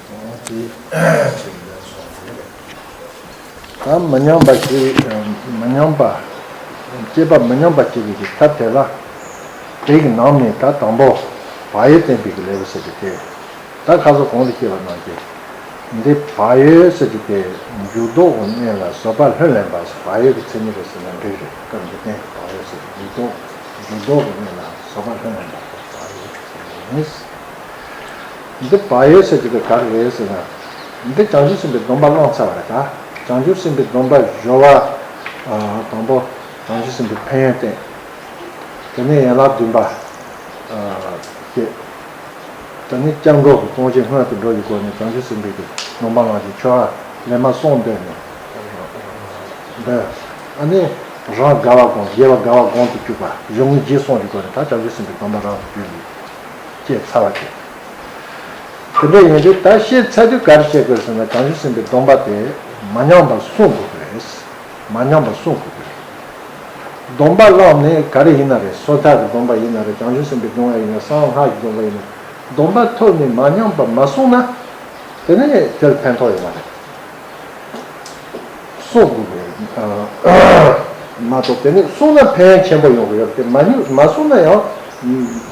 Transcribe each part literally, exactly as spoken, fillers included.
ད་མི་མཉམ་པ་ཞིག་མི་མཉམ་པ། སྐྱེས་པ་མི་མཉམ་པ་སྐྱེ་བའི་གི་ཐབས་དེ་ལ། དེ་གི་ནང་ནས་ད་དང་པོ་བག་ཡོད་བསྟན་པའི་གི་ལེའུ་ཟེར་གི་དེ། ད་ཁ་སང་གོང་དུ་བཤད་པ་ནང་བཞིན། འདི་བག་ཡོད་ཟེར་གི་དེ། འཇུག་ལྡོག་གི་གནས་ལ་བཟོད་པ་ལྷུར་ལེན་པ་ཟེར། བག་ཡོད་ཀྱི་མཚན་ཉིད་རེད་ཟེར་ན་འགྲིག་རེད། སྐབས་འདི་སྟེང་གི་བག་ཡོད་ཟེར་གི་འཇུག་ལྡོག་འཇུག་ལྡོག་གི་གནས་ལ་བཟོད་པ་ལྷུར་ལེན་པ་ཟེར། བག་ཡོད་ཀྱི་མཚན་ཉིད་ཡིན། འདི་བག་ཡོད་ཟེར་གྱི་དེ་ག་རེ་རེད་ཟེར་ན། འདི་བྱང་ཆུབ་སེམས་དཔའི་སྡོམ་པ་བླངས་ཚར་བ་རེད་ད། བྱང་ཆུབ་སེམས་དཔའི་སྡོམ་པ་སྦྱོར་བ། ཨ། དང་པོ་བྱང་ཆུབ་སེམས་དཔའི་ཕན་ཡོན་བསྟན། དེ་ནས་ཡན་ལག་བདུན་པ། ཨ། བསྐྱེད། དེ་ནས་སྐྱབས་འགྲོ་གི་སྟོང་ཆེན་སྔོན་དུ་འགྲོ་ཡི་སྒོ་ནས་བྱང་ཆུབ་སེམས་དཔའི་གི་སྡོམ་པ་བླངས་ཀྱི་ཆོ་ག་ལེགས་མ་གསུམ་འདོན་ནས་འདོན། ཨ་ནི་རང་དགའ་བ་སྒོམ། རྒྱས་པ་དགའ་བ་སྒོམ་དུ་བཅུག་པ། གཞུང་རྗེས་གསུངས་ཀྱི་སྒོ་ནས་ད་བྱང་ཆུབ་སེམས་དཔའི་སྡོམ་པ་རང་དུ་གྱུར་ནས། བསྐྱེད་ཚར་བ་དེ། དེ་འདྲ་ཡིན་དུས་ད་བཤད་ཚར་དུས་ག་རེ་བྱེད་དགོས་ཟེར་ན། བྱང་ཆུབ་སེམས་དཔའི་སྡོམ་པ་དེ་མ་ཉམས་པ་སྲུང་དགོས་ཀྱི་རེད། མ་ཉམས་པ་སྲུང་དགོས་ཀྱི་རེད། སྡོམ་པ་བླངས་ནས་ག་རེ་ཡིན་ན་རེད། སོ་ཐར་གྱི་སྡོམ་པ་ཡིན་ན་རེད། བྱང་ཆུབ་སེམས་དཔའི་སྡོམ་པ་ཡིན་ན། གསང་སྔགས་ཀྱི་སྡོམ་པ་ཡིན་ན། སྡོམ་པ་ཐོབ་ནས་མ་ཉམས་པ་མ་སྲུང་ན། དེ་ནས་དེར་ཕན་ཐོགས་ཡོད་མ་རེད། སྲུང་དགོས་པས་མ་གཏོགས། དེ་ནི་སྲུང་ན་ཕན་ཆེན་པོ་ཡོང་གི་ཡོད་དེ། མ་ཉུ་མ་སྲུང་ན་ཡང་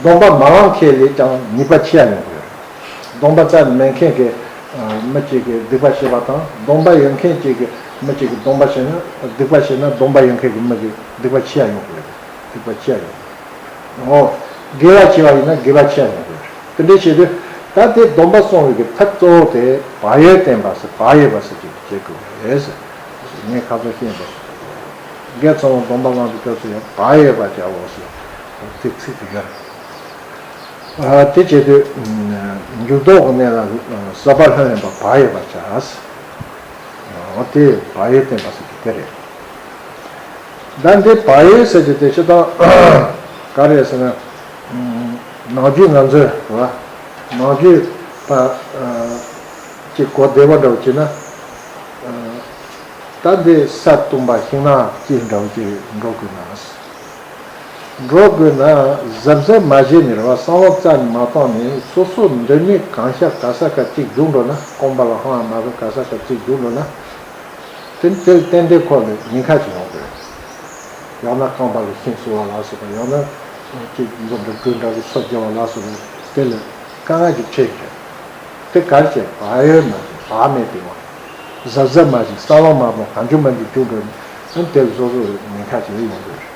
སྡོམ་པ་མ་བླངས་མཁན་ལས་ཀྱང་ཉེས་པ་ཆེ་ཡང་ཡོང་གི་ཡོད། སྡོམ་པ་རྩ་ནས་མེད་མཁན་གྱི་མི་གཅིག་གིས་སྡིག་པ་བྱས་པ་དང་། སྡོམ་པ་ཡོད་མཁན་གཅིག་གིས་མི་གཅིག་གིས་སྡོམ་པ་བྱས་ན། སྡིག་པ་བྱས་ན་སྡོམ་པ་ཡོད་མཁན་གྱི་མི་གིས་སྡིག་པ་ཆེ་ཡང་ཡོང་གི་ཡོད། སྡིག་པ་ཆེ་ཡང་ཡོང་གི་ཡོད། འོ། དགེ་བ་བྱས་པ་ཡིན་ན་དགེ་བ་ཆེ་ཡང་ཡོང་གི་ཡོད། དེ་འདྲའི་བྱེད་དུས་ད་དེ་སྡོམ་པ་སྲུང་བའི་གི་ཐབས་གཙོ་བོ་དེ་བག་ཡོད་བསྟེན་པ་ཟེར། བག་ཡོད་པ་ཟེར་གྱི་བྱེད་དགོས་རེད་ཟེར། ངས་ཁ་སང་བཤད་པ། དགེ་ཚང་བ་སྡོམ་པ་བླངས་པའི་སྐབས་སུ་ཡང་བག་ཡོད་པ་བྱའོ་ཟེར། དེ་ཚིག་དེ་ག་རེད། ཨ། དེ་བྱེད་དུས་འཇུག་ལྡོག་གི་གནས་ལ་བཟོད་པ་ལྷུར་ལེན་པ་བག་ཡོད་པར་བྱ། འོ། དེ་བག་ཡོད་བསྟེན་པ་ཟེར་གྱི་དེ་རེད། ད་འདི་བག་ཡོད་ཟེར་གྱི་དེ་སྤྱིར་བཏང་ག་རེ་ཟེར་ན། ནམ་རྒྱུན་ང་ཚོས་རེད་བ། ནམ་རྒྱུན་ད་ཅིག་གོ་བདེ་བ་འདྲ་བོ་བྱས་ན། ད་འདི་ས་བཏུམ་པ་ཤིང་ནགས་སྐྱེས་འདྲ་བོ་ཅིག་འགྲོ་དགོས་ན། འགྲོ་དགོས་ན་གཟབ་གཟབ་མ་བྱས་ནས་རེད་བ། བསམ་བློ་རྩ་ནས་མ་བཏང་ནས། སོ་སོ་འདོད་མེད་གང་ཤར་ག་ས་ག་ཅིག་རྒྱུགས་འགྲོ་ན། རྐང་པ་ལ་ཧང་ང་མ་གཏོགས་ག་ས་ག་ཅིག་རྒྱུགས་འགྲོ་ན། དེ་དེ་ཏན་ཏན་ཁོ་ལ་ཉེན་ཁ་ཅིག་ཡོང་གི་རེད། ཡང་ན་རྐང་པ་ལ་ཤིང་གསོ་བ་ལ་སོགས་པ། ཡང་ན་ཅིག་འཛུམ་འདྲ་སྐུ་འདྲ་གི་སོ་རྒྱབ་པ་ལ་སོགས་པ། དེ་ལ་དཀའ་ངལ་ཅིག་འཕྲད་ཀྱི་རེད། དེ་ག་རེ་བྱས། བག་ཡོད་མ་བྱས། བག་མེད་པའི་ངང་། གཟབ་གཟབ་མ་བྱས། བསམ་བློ་མ་བཏང་། གང་བྱུང་མང་བྱུང་རྒྱུགས་འགྲོ་ན། ཨ། དེ་ལ་སོ་སོ་ཉེན་ཁ་ཅིག་ཡོང་གི་རེད།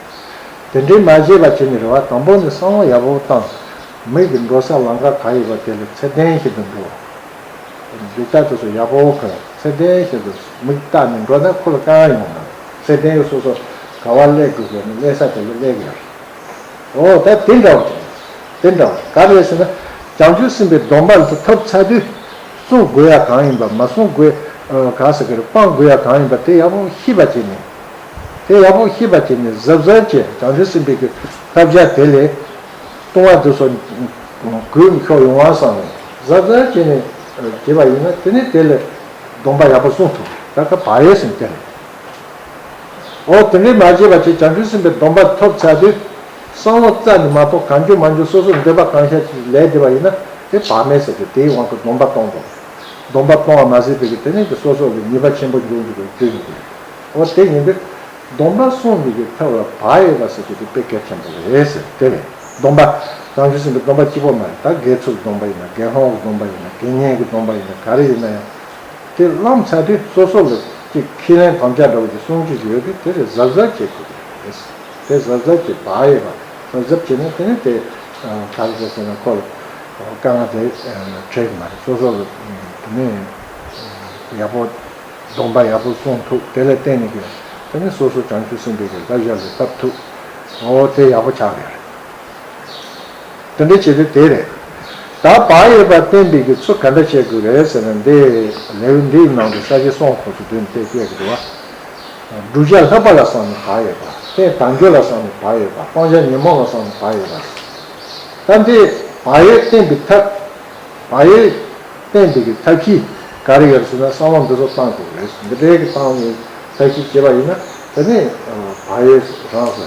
དེ་འདྲའི་མ་བྱས་པ་བྱས་ནས་རེད་བ། དང་པོ་ནས་བསམ་བློ་ཡག་པོ་བཏང་། མི་གི་འགྲོ་ས་ལམ་ཁ་ག་ཡོད་པ་དེ་ལ་ཚད་ལྡན་ཞིག་ཏུ་འགྲོ། རྒྱུག་རྟ་དེ་ཚོ་ཡག་པོ་གོན། ཚད་ལྡན་ཞིག་ཏུ་མིག་བལྟས་ནས་འགྲོ་ན་ཁོ་ལ་དཀའ་ངལ་ཡོང་མ་རེད། ཚད་ལྡན་གྱི་སོ་སོ་ག་བ་སླེབས་དགོས་དགོས་ན་སླེབས་ས་དེ་ལ་སླེབས་དགོས་རེད། འོ། ད་དེ་འདྲ་བ་དེ་འདྲ་བ་ག་རེ་ཟེར་ན། བྱང་ཆུབ་སེམས་དཔའི་སྡོམ་པ་འདི་ཐོབ་ཚར་དུས། བསྲུང་དགོས་ཡ་གང་ཡིན་པ། མ་བསྲུང་དགོས། ཨ། ག་ཟེར་གི་རེད། སྤང་དགོས་ཡ་གང་ཡིན་པ་དེ་ཡག་པོ་ཤེས་པ་བྱས་ནས། དེ་ཡག་པོ་ཤེས་པ་བྱས་ནས་གཟབ་གཟབ་བྱས། བྱང་ཆུབ་སེམས་དཔའི་གི་ཐབས་བྱ་དེ་ལས་ལྟུང་བ་དེ་ཚོ་གོས་འཁྱོག་ཡོང་བ་བསམ་ནས་གཟབ་གཟབ་བྱས་ནས་བྱས་པ་ཡིན་ན། དེ་ནི་དེ་ལས་སྡོམ་པ་ཡག་པོ་སྲུང་ཐུབ། ད་ག་བག་ཡོད་ཟེར་དེ་རེད། འོ། དེ་འདྲའི་མ་བྱས་པ་བྱས། བྱང་ཆུབ་སེམས་དཔའི་སྡོམ་པ་ཐོབ་ཚར་དུས། བསམ་བློ་རྩ་ནས་མ་གཏོགས་གང་བྱུང་མང་བྱུང་སོ་སོར་འདོད་པ་གང་ཤར་ཅིག་ལས་བསྡད་པ་ཡིན་ན། དེ་བག་མེད་ཟེར་ཏེ། དེའི་དབང་གིས་སྡོམ་པ་གཏོང་དགོས། སྡོམ་པ་གཏོང་བ་མ་ཟད་པའི་གི་དེ་ནི་དེ་སོ་སོ་ལ་ཉེས་པ་ཆེན་པོ་འབྱུང་འགྲོ་གི་འབྱུང་འགྲོ་གི། འོ། དེ་ཡིན་དུས་སྡོམ་པ་སྲུང་བའི་གི་ཐབས་ལ་བག་ཡོད་པ་ཟེར་གྱི་དེ་དཔེ་གལ་ཆེན་པོ་རེད་ཟེར། དེ་རེད། སྡོམ་པ། བྱང་ཆུབ་སེམས་དཔའི་སྡོམ་པ་གཅིག་པོ་མ་རེད། ད་དགེ་ཚུལ་སྡོམ་པ་ཡིན་ན། དགེ་སློང་གི་སྡོམ་པ་ཡིན་ན། དགེ་བསྙེན་གྱི་སྡོམ་པ་ཡིན་ན། ག་རེ་ཡིན་ན་ཡང་། དེ་བླངས་ཚར་དུས་སོ་སོ་ལ་ཅིག་ཁས་ལེན་དམ་བཅའ་འདྲ་བོ་ཅིག་སྲུང་བྱེད་ཀྱི་ཡོད་དུས། དེ་རེད། གཟབ་གཟབ་བྱེད་དགོས་ཀྱི་རེད། དེ་གཟབ་གཟབ་བྱེད། བག་ཡོད་པ་གཟབ་གཟབ་བྱས་ན། དེ་ནི་དེ་ག་རེ་ཟེར་ན། ཁོ་ལ་དཀའ་ངལ་དེ་འཕྲད་ཀྱི་མ་རེད། སོ་སོ་ལ་དེ་ནི་ཡག་པོ། སྡོམ་པ་ཡག་པོ་སྲུང་ཐུབ། དེ་ལ་བརྟེན་ནས་ཀྱི་དེ་ནི་སོ་སོ་བྱང་ཆུབ་སེམས་དཔའི་གི་ལྟ་བྱ་ལ་བཏབ་ཐུབ། འོ། དེ་ཡག་པོ་ཆགས་ཀྱི་རེད། དེ་འདྲ་བྱེད་དུས་དེ་རེད། ད་བག་ཡོད་པ་བསྟེན་པའི་གི་ཚུལ་ག་འདྲ་བྱེད་དགོས་རེད་ཟེར་ན། འདི་ལེའུ་འདིའི་ནང་དུ་ས་བཅད་གསུམ་སྐོར་དུ་བསྡུས་ནས་དེ་བཤད་ཀྱི་འདུག་བ། བསྒྲུབ་བྱ་ལྷག་པ་ལ་བསམས་ནས་བག་ཡོད་པ། རྟེན་དལ་འབྱོར་ལ་བསམས་ནས་བག་ཡོད་པ། སྤང་བྱ་ཉོན་མོངས་ལ་བསམས་ནས་བག་ཡོད་པ། ད་འདི་བག་ཡོད་བསྟེན་པའི་ཐབས། བག་ཡོད་བསྟེན་པའི་གི་ཐབས་ཤེས་ག་རེ་ཡོད་ཟེར་ན། བསམ་བློ་འདི་ཚོ་བཏང་དགོས་རེད། འདི་འདྲའི་གི་བཏང་ནས་ཐབས་ཤེས་བྱས་པ་ཡིན་ན། དེ་ནི་བག་ཡོད་རང་སོ།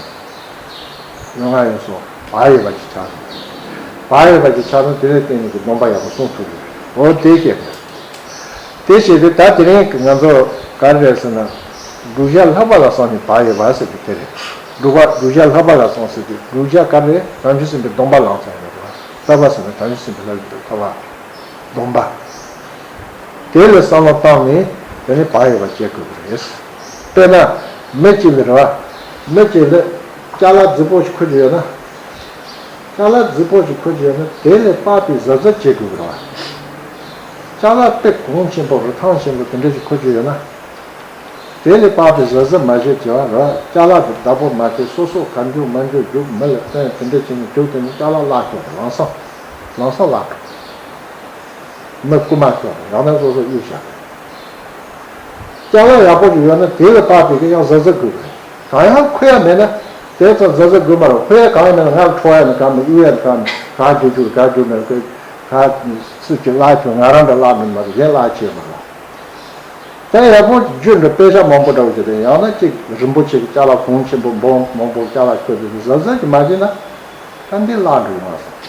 ཡོད་ང་ཡོད་སོ། བག་ཡོད་པ་ཅིག་ཆགས་སོང་། བག་ཡོད་པ་ཅིག་ཆགས་ན་དེ་ལ་བརྟེན་ནས་ཀྱི་སྡོམ་པ་ཡག་པོ་སྲུང་ཐུབ་རེད། འོ། དེ་བཤད་པ། དེ་བྱས་ཏེ་ད་དེ་རིང་ང་ཚོ་ག་རེ་རེད་ཟེར་ན། བསྒྲུབ་བྱ་ལྷག་པ་ལ་སོགས་ནས་བག་ཡོད་པ་ཟེར་གྱི་དེ་རེད། བསྒྲུབ་པ་བསྒྲུབ་བྱ་ལྷག་པ་ལ་སོགས་ཟེར་དུས་བསྒྲུབ་བྱ་ག་རེ་རེད། བྱང་ཆུབ་སེམས་དཔའི་སྡོམ་པ་བླངས་ཚར་ཡོད་རེད་བ། ལྷག་པ་ཟེར་ན་བྱང་ཆུབ་སེམས་དཔའི་ལྷ་ཡི་ལྷག་པ། སྡོམ་པ། དེ་ལ་བསམ་བློ་བཏང་ནས་དེ་ནས་བག་ཡོད་པ་བྱེད་དགོས་ཀྱི་རེད། དཔེར་ན། མི་གཅིག་ལ་རེད་བ། མི་གཅིག་ལ་ཅ་ལག་རྫིག་པོ་ཞིག་མཁོ་གི་ཡོད་ན། ཅ་ལག་རྫིག་པོ་ཞིག་མཁོ་གི་ཡོད་ན་དེ་ལ་དཔག་པའི་གཟབ་གཟབ་བྱེད་དགོས་ཀྱི་རེད་བ། ཅ་ལག་དཔེ་གོང་ཆེན་པོ་རུ་ཐང་ཆེན་པོ་དེ་འདྲ་ཞིག་མཁོ་གི་ཡོད་ན། དེ་ལ་དཔག་པའི་གཟབ་གཟབ་མ་བྱེད་ཀྱི་བ་ར། ཅ་ལག་དེ་བདག་པོ་མ་བྱེད། སོ་སོ་ག་འཇུག་མ་འཇུག་རྒྱུག་མི་ལ་བསྟན། དེ་འདྲ་བྱས་ནས་རྒྱུག་དེ་ནི་ཅ་ལག་བརླག་ཤོག་རེད། ལམ་སང་། ལམ་སང་བརླག་འགྲོ། མི་རྐུ་མ་ཤོག་རེད། རང་ནང་སོ་སོ་གཡུག་བཞག་རེད། ཅ་ལག་ཡག་པོ་ཞིག་ཡོད་ན་དེ་ལ་དཔག་པའི་གི་ཡང་གཟབ་གཟབ་དགོས་རེད། གང་ཡང་མཁོ་ཡ་མེད་ན་དེ་ཙམ་གཟབ་གཟབ་དགོས་མ་རེད། མཁོ་ཡ་གང་ཡང་མེད་ན་ང་ལ་འཕྲོག་ཡ་ནི་གང་མེད། གཡུག་ཡ་ནི་གང་མེད། ག་རྒྱུག་རྒྱུག་ག་རྒྱུག་མེད། ག་སུ་གཅིག་བརླག་ཆོག་ང་རང་འདྲ་བརླག་མིན་མ་གཏོགས་གཞན་བརླག་ཆེ་མ་རེད། ད་ཡག་པོ་རྒྱུ་འདྲ་དཔེ་ཆ་མང་པོ་འདྲ་བོ་ཞིག་རེད། ཡང་ན་གཅིག་རིན་པོ་ཆེ་གི་ཅ་ལག་གོང་ཆེན་པོ་འབོམ་མང་པོ་ཅ་ལག་ཁྱོད་ཚོས་གཟབ་གཟབ་ཀྱིས་མ་བྱས་ན་ད་འདི་བརླག་འགྲོ་ཡོང་བ་སོང་།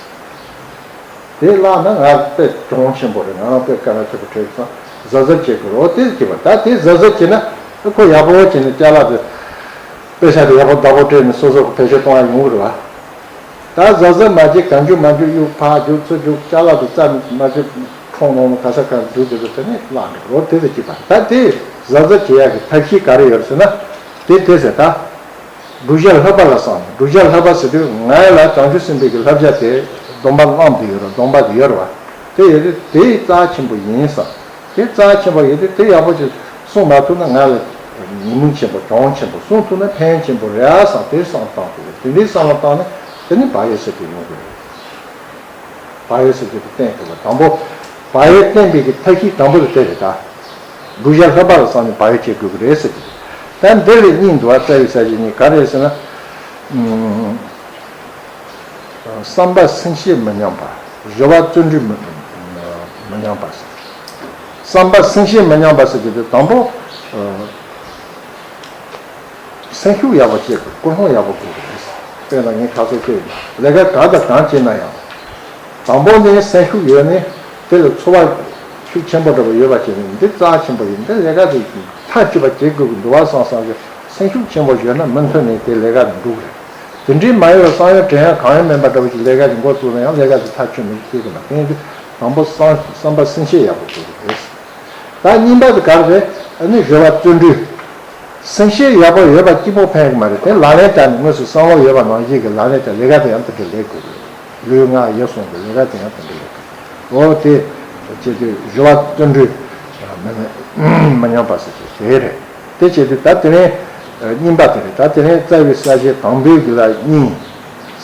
དེ་བརླག་ན་ང་དཔེ་གྱོང་ཆེན་པོ་རེད། ང་རང་དཔེ་དཀའ་ངལ་ཆེན་པོ་འཕྲད་སོང་། གཟབ་གཟབ་བྱེད་དགོས་རེད། དེ་བྱེད་པ་ད་དེ་གཟབ་གཟབ་བྱས་ན་ཁོ་ཡག་པོ་བྱས་ནས་ཅ་ལག་དེ་དཔེ་ཆ་དེ་ཡག་པོ་བདག་པོ་སྤྲད་ནས་སོ་སོ་གི་བེད་སྤྱོད་གཏོང་ཡ་ཡོང་གི་རེད་བ། ད་གཟབ་གཟབ་མ་བྱེད་གང་འཇུག་མ་འཇུག་གཡུག་ཕར་རྒྱུག་ཚུར་རྒྱུག་ཅ་ལག་དེ་རྩ་མ་བྱེད་ཁྲོང་ལོང་ལ་ག་ས་ག་འཇུག་དེ་ཚོ་དེ་ནས་བརླག་འགྲོ་རེད། དེ་ཚོ་བྱེད་པ་ད་དེ་གཟབ་གཟབ་བྱེད་ཡ་གི་ཐབས་ཤེས་ག་རེ་ཡོད་ཟེར་ན་དེ་དེ་ཟེར་ད། བསྒྲུབ་བྱ་ལྷག་པ་ལ་སོགས་ནས། བསྒྲུབ་བྱ་ལྷག་པ་ཟེར་དུས་ང་ལ་བྱང་ཆུབ་སེམས་དཔའི་གི་བསླབ་བྱ་དེ་སྡོམ་པ་བླངས་ཏེ་ཡོད་རེད། སྡོམ་པ་དེ་ཡོད་རེད་བ། དེ་ཡོད་དུས་དེ་རྩ་ཆེན་པོ་ཡིན་བསམ། དེ་རྩ་ཆེན་པོ་ཡོད་དུས་དེ་ཡག་པོ་ཞིག་སྲུང་མ་ཐུབ་ན་ང་ལ་ཉེས་དམིགས་ཆེན་པོ་གྱོང་ཆེན་པོ། སྲུང་ཐུབ་ན་ཕན་ཆེན་པོ་རེད་བསམ། དེ་བསམ་བཏང་དགོས་རེད། དེ་འདྲའི་བསམ་བློ་བཏང་ན་དེ་ནི་བག་ཡོད་ཟེར་དེ་ཡོང་གི་རེད། བག་ཡོད་ཟེར་གྱི་དེ་བསྟན་དགོས་པ་དང་པོ། བག་ཡོད་བསྟན་པའི་གི་ཐབས་ཤེས་དང་པོ་དེ་དེ་རེད་ད། བསྒྲུབ་བྱ་ལྷག་པ་ལ་སོགས་ནས་བག་ཡོད་བྱེད་དགོས་ཀྱི་རེད་ཟེར་གྱི། ད་འདིར་གཉིས་འདུག་བ། རྩ་བའི་ས་བཅད་གཉིས་ག་རེ་ཟེར་ན། ཨུམ། བསམ་པ་སེམས་བསྐྱེད་མི་ཉམས་པ། སྦྱོར་བ་བརྩོན་འགྲུས་མི་མི་ཉམས་པ་ཟེར། བསམ་པ་སེམས་བསྐྱེད་མི་ཉམས་པ་ཟེར་གྱི་དེ་དང་པོ། སེམས་ཤུགས་ཡག་པོ་བྱེད་དགོས། ཀུན་སློང་ཡག་པོ་དགོས་ཀྱི་རེད། དཔེར་ན་ངས་ཁ་སང་བཤད་ཡོད། ལས་ཀ་གང་དང་གང་བྱེད་ན་ཡང་། དང་པོ་ནས་སེམས་ཤུགས་ཡོད་ནས་དེ་ལ་ཚོར་བ་ཤུགས་ཆེན་པོ་འདྲ་པོ་ཡོད་པ་བྱས་ནས་འདི་རྩ་ཆེན་པོ་ཡིན། འདི་ལས་ཀ་དེ་མཐའ་གཅིག་པ་བྱེད་དགོས་ཀྱི་འདུག་བ་བསམ་བསམ་གྱི་སེམས་ཤུགས་ཆེན་པོ་ཡོད་ན་མུ་མཐུད་ནས་དེ་ལས་ཀ་དེ་འགྲུབ་རེད། དེ་འདྲའི་མ་ཡོད་པར་བསམ་ཡོད་དྲན་ཡོད་གང་ཡོད་མིན་པ་འདྲ་པོ་ཞིག་ལས་ཀ་དེ་འགོ་བཙུགས་ན་ཡང་ལས་ཀ་དེ་མཐའ་ཆོད་མི་ཤེས་ཀྱི་མ། དེ་ཡིན་དུས་དང་པོ་བསམ་བསམ་པ་སེམས་བསྐྱེད་ཡག་པོ་དགོས་ཀྱི་རེད། ད་གཉིས་པ་དེ་ག་རེ་རེད། ཨ་ནི་སྦྱོར་བ་བརྩོན་འགྲུས། སེམས་བསྐྱེད་ཡག་པོ་ཡོད་པ་གཅིག་པོ་ཕན་གྱི་མ་རེད། དེ་ལག་ལེན་བསྟར་ནས་དངོས་སུ་བསམ་བློ་ཡོད་པ་ནང་བཞིན་གྱི་ལག་ལེན་བསྟར། ལས་ཀ་དེ་ཡང་དེ་འདྲ་ལས་དགོས་རེད། ལུས་ངག་ཡིད་གསུམ་གྱི་ལས་ཀ་དེ་ཡང་དེ་འདྲ་ལས་དགོས། འོ་དེ་བྱེད་དུས་སྦྱོར་བ་བརྩོན་འགྲུས་མི་མི་མི་ཉམས་པ་ཟེར་གྱི་དེ་རེད། དེ་བྱེད་དུས་ད་དེ་རིང་གཉིས་པ་དེ་རེད། ད་དེ་རིང་རྩ་བའི་ས་བཅད་དང་པོའི་གི་ལ་གཉིས།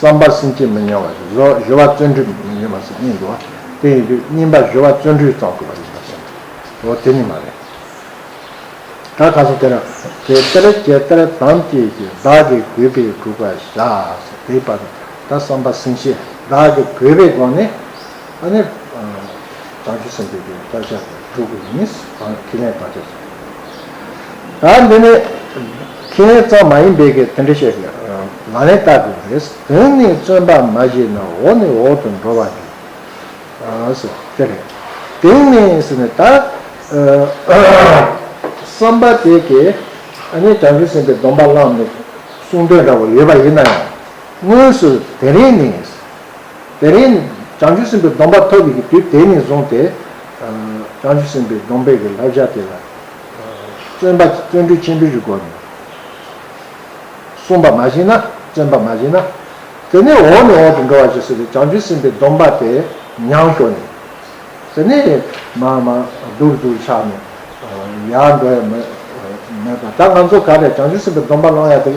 བསམ་པ་སེམས་བསྐྱེད་མི་ཉམས་པ། སྦྱོར་སྦྱོར་བ་བརྩོན་འགྲུས་མི་ཉམས་པ་ཟེར་གཉིས་འདུག་བ། དེ་ཡིན་དུས་གཉིས་པ་སྦྱོར་བ་བརྩོན་འགྲུས་ཙམ་དགོས་པ་ཡིན་པ་ཟེར། འོ་དེ་ནི་མ་རེད། ད་ཁ་སང་དེ་ར། དེ་ལྟར་ཇི་ལྟར་དམ་བཅས་ཀྱི། བདག་གིས་གུས་པས་བསྒྲུབ་པར་བྱ། དེའི་བར་དུ་ད་བསམ་པ་སེམས་བསྐྱེད་བདག་གིས་གུས་པའི་སྒོ་ནས་ཨ་ནི་བྱང་ཆུབ་སེམས་དཔའི་གི་བསླབ་བྱ་དེ་སྒྲུབ་དགོས་ཡིན། ཁས་ལེན་བཏང་ཆོག་ད་འདི་ནི་ཁས་ལེན་ཙམ་མ་ཡིན་པའི་གི་དེ་འདྲ་བཤད་གི་ལག་ལེན་བསྟར་དགོས་རེད། དོན་ནི་བརྩོན་པ་མ་བྱས་ན། འོག་ནས་འོག་ཏུ་འགྲོ་བ་ཡིན། ཨ་སོ་དེ་རེད། དེ་ནས་ཟེར་ནས་ད་ཨ་བསམ་པ་དེ་གས་ཨ་ནི་བྱང་ཆུབ་སེམས་དཔའི་སྡོམ་པ་བླངས་ནས་གསུང་འདོད་འདྲ་བོ་ཡོད་པ་ཡིན་ན་ཡང་དངོས་སུ་དེ་རིང་ནས་དེ་རིང་བྱང་ཆུབ་སེམས་དཔའི་སྡོམ་པ་ཐོབ་པའི་གི་དུས་དེ་ནས་བཟུང་སྟེ་ཨ་བྱང་ཆུབ་སེམས་དཔའི་སྡོམ་པའི་གི་བསླབ་བྱ་དེ་ལ་བརྩོན་པ་བརྩོན་འགྲུས་ཆེན་པོའི་གི་སྒོ་ནས། བསྲུང་བ་མ་བྱས་ན། བརྩོན་པ་མ་བྱས་ན། དེ་ནས་འོག་ནས་འོག་ཏུ་འགྲོ་བ་ཞིག་ཟེར་ཏེ་བྱང་ཆུབ་སེམས་དཔའི་སྡོམ་པ་དེ་ཉམས་ཤོར་ནས། དེ་ནས་མར་མར་སྡུག་སྡུག་ཆགས་ནས་ཡར་འགྲོ་ཡ་མེད་མེད་པ། ད་ང་ཚོ་ག་རེ་བྱང་ཆུབ་སེམས་དཔའི་སྡོམ་པ་བླང་ཡ་དེ་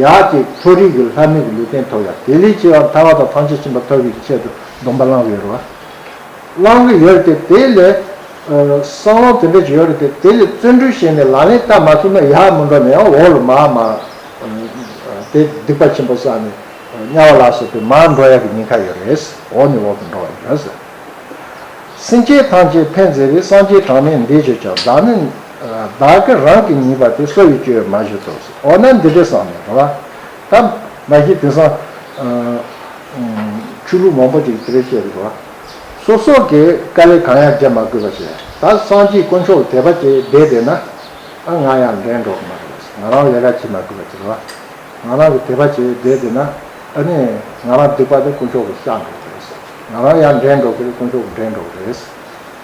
ཡར་གྱི་མཐོ་རིས་ཀྱི་ལྷ་མིའི་གི་ལུས་རྟེན་ཐོབ་ཡ། དེ་ལས་ཆེ་བ་ཐར་པ་དང་ཐམས་ཅད་མཁྱེན་པ་ཐོབ་པའི་ཆེད་དུ་སྡོམ་པ་བླང་གི་ཡོད་རེད་བ། བླང་གི་ཡོད་དེ་དེ་ལས་ཨ་བསམ་བློ་དེ་འདྲ་ཅིག་ཡོད་རེད་དེ། དེ་ལས་བརྩོན་འགྲུས་བྱས་ནས་ལག་ལེན་བསྟར་མ་ཐུབ་ན་ཡར་མི་འགྲོ་ནས་ཡང་འོག་ལ་མར་མར་ཨ་དེ་སྡིག་པ་ཆེན་པོ་བསགས་ནས་དམྱལ་བ་ལ་སོགས་པའི་མར་འགྲོ་ཡག་གི་ཉེན་ཁ་ཡོད་རེད། འོག་ནས་འོག་ཏུ་འགྲོ་བ་ཡིན་རེད། སེམས་ཅན་ཐམས་ཅད་ཕན་མཛད་པའི། སངས་རྒྱས་གྲངས་མེད་འདིས་བརྗོད་ཀྱང་། བདག་ནི་བདག་གིས་རང་གི་ཉེས་པ་དེ། གསོ་བའི་སྤྱོད་ཡུལ་མ་བྱས་ཏོ། འོ་ན་འདི་འདྲས་བསམ་ནས་རེད་བ། ད་མ་གཞི་དེང་སང་ཆོས་ལུགས་མང་པོ་ཅིག་དེ་འདྲས་བཤད་རེད་བ། སོ་སོ་གི་དཀའ་ལས་གང་ཡང་རྒྱབ་མ་དགོས་པ་བྱས། ད་སངས་རྒྱས་དཀོན་མཆོག་ལ་དད་པ་བྱས་བསྡད་བསྡད་ན། ཨ་ང་ཡང་འདྲེན་འགྲོ་གི་མ་རེད། ང་རང་ལས་ཀ་བྱེད་མ་ཐུབ་པ་ཅིག་རེད་བ། ང་རང་གི་དད་པ་བྱས་བསྡད་བསྡད་ན། ཨ་ནི་ང་རང་སྡིག་པ་དེ་དཀོན་མཆོག་གིས་བཤགས་འགྲོ་གི་རེད། ང་རང་ཡང་འདྲེན་འགྲོ་གི་རེད། དཀོན་མཆོག་གིས་འདྲེན་འགྲོ་གི་རེད།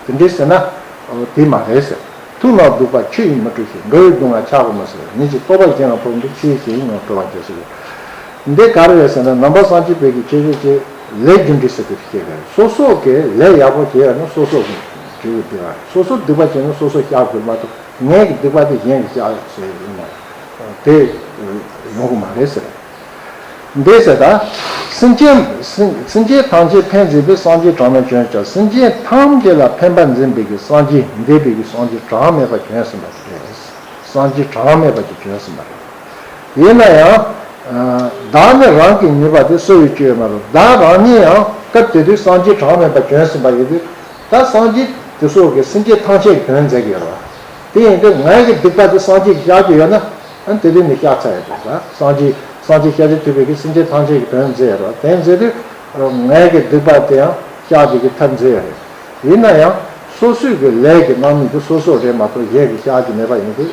དེ་འདྲས་ཟེར་ན། ཨོ་དེ་མ་རེད་ཟེར། ཐུགས་རྣམས་གདུག་པ་ཆུ་ཡིས་མི་འཁྲུ་ཞིང་། འགྲོ་བའི་སྡུག་བསྔལ་ཆགས་པ་མི་བཟད། ཉིད་ཀྱི་རྟོག་པ་གཞན་ལ་ཕོག་པ་འདི། ཆུ་ཡི་ཞལ་ཡིན་ངོ་སྤྲོ་བར་གྱུར་ཟེར་གི། འདི་ག་རེ་རེད་ཟེར་ན། ནང་པ་སངས་རྒྱས་པའི་གི་ཁྱད་ཆོས་ཀྱི་ལས་རྒྱུ་འབྲས་ཟེར་གི་ཁྱད་ཆོས་རེད། སོ་སོ་གི་ལས་ཡག་པོ་བྱས་ཡོད་ན་སོ་སོ་གི་འབྲས་བུ་བདེ་བ། སོ་སོ་སྡིག་པ་བྱས་ན་སོ་སོ་བཤགས་དགོས་མ་གཏོགས། ངའི་གི་སྡིག་པ་དེ་གཞན་གྱིས་བཤགས་ཟེར་ཡོད་མ་རེད། དེ་ཡོང་གི་མ་རེད་ཟེར། འདི་ཟེར་ད། སེམས་ཅན། སེམས་སེམས་ཅན་ཐམས་ཅད་ཕན་མཛད་པའི་སངས་རྒྱས་གྲངས་མེད་བྱོན་ཀྱང་། སེམས་ཅན་ཐམས་ཅད་ལ་ཕན་པ་མཛད་པའི་གི་སངས་རྒྱས་འདས་པའི་གི་སངས་རྒྱས་གྲངས་མེད་པ་བྱོན་ཟིན་པ་རེད། སངས་རྒྱས་གྲངས་མེད་པ་ཅིག་བྱོན་ཟིན་པ་རེད། ཡིན་ན་ཡང་། བདག་ནི་རང་གི་ཉེས་པ་དེ་གསོ་བའི་སྤྱོད་ཡུལ་མ་རེད། བདག་རང་ཉིད་ཡང་སྐབས་དེ་དུས་སངས་རྒྱས་གྲངས་མེད་པ་བྱོན་ཟིན་པ་ཡིན་དུས། ད་སངས་རྒྱས་དེ་ཚོ་གིས་སེམས་ཅན་ཐམས་ཅད་ཀྱི་དོན་མཛད་ཀྱི་ཡོད་རེད། དེ་ཡིན་དུས་ངའི་གི་སྡིག་པ་དེ་སངས་རྒྱས་ཀྱིས་བཤགས་ཀྱི་ཡོད་ན། ཨ་ནི་དེ་དུས་ནི་བཤགས་ཚར་ཡོད་རེད། ད་སངས་རྒྱས་སངས་རྒྱས་ཤཱཀྱ་ཐུབ་པས་ཀྱིས་སེམས་ཅན་ཐམས་ཅད་ཀྱི་དོན་མཛད་ཡོད་རེད། དེ་མཛད་དུས་ངའི་གི་སྡིག་པ་དེ་ཡང་བཤགས་ཀྱི་གི་ཐབས་མཛད་ཡོད་རེད། ཡིན་ན་ཡང་སོ་སོའི་གི་ལས་ཀྱི་རྣམ་སྨིན་དེ་སོ་སོ་རེད་མ་གཏོགས་གཞན་གྱིས་བཤགས་ཀྱི་མེད་པ་ཡིན་དུས།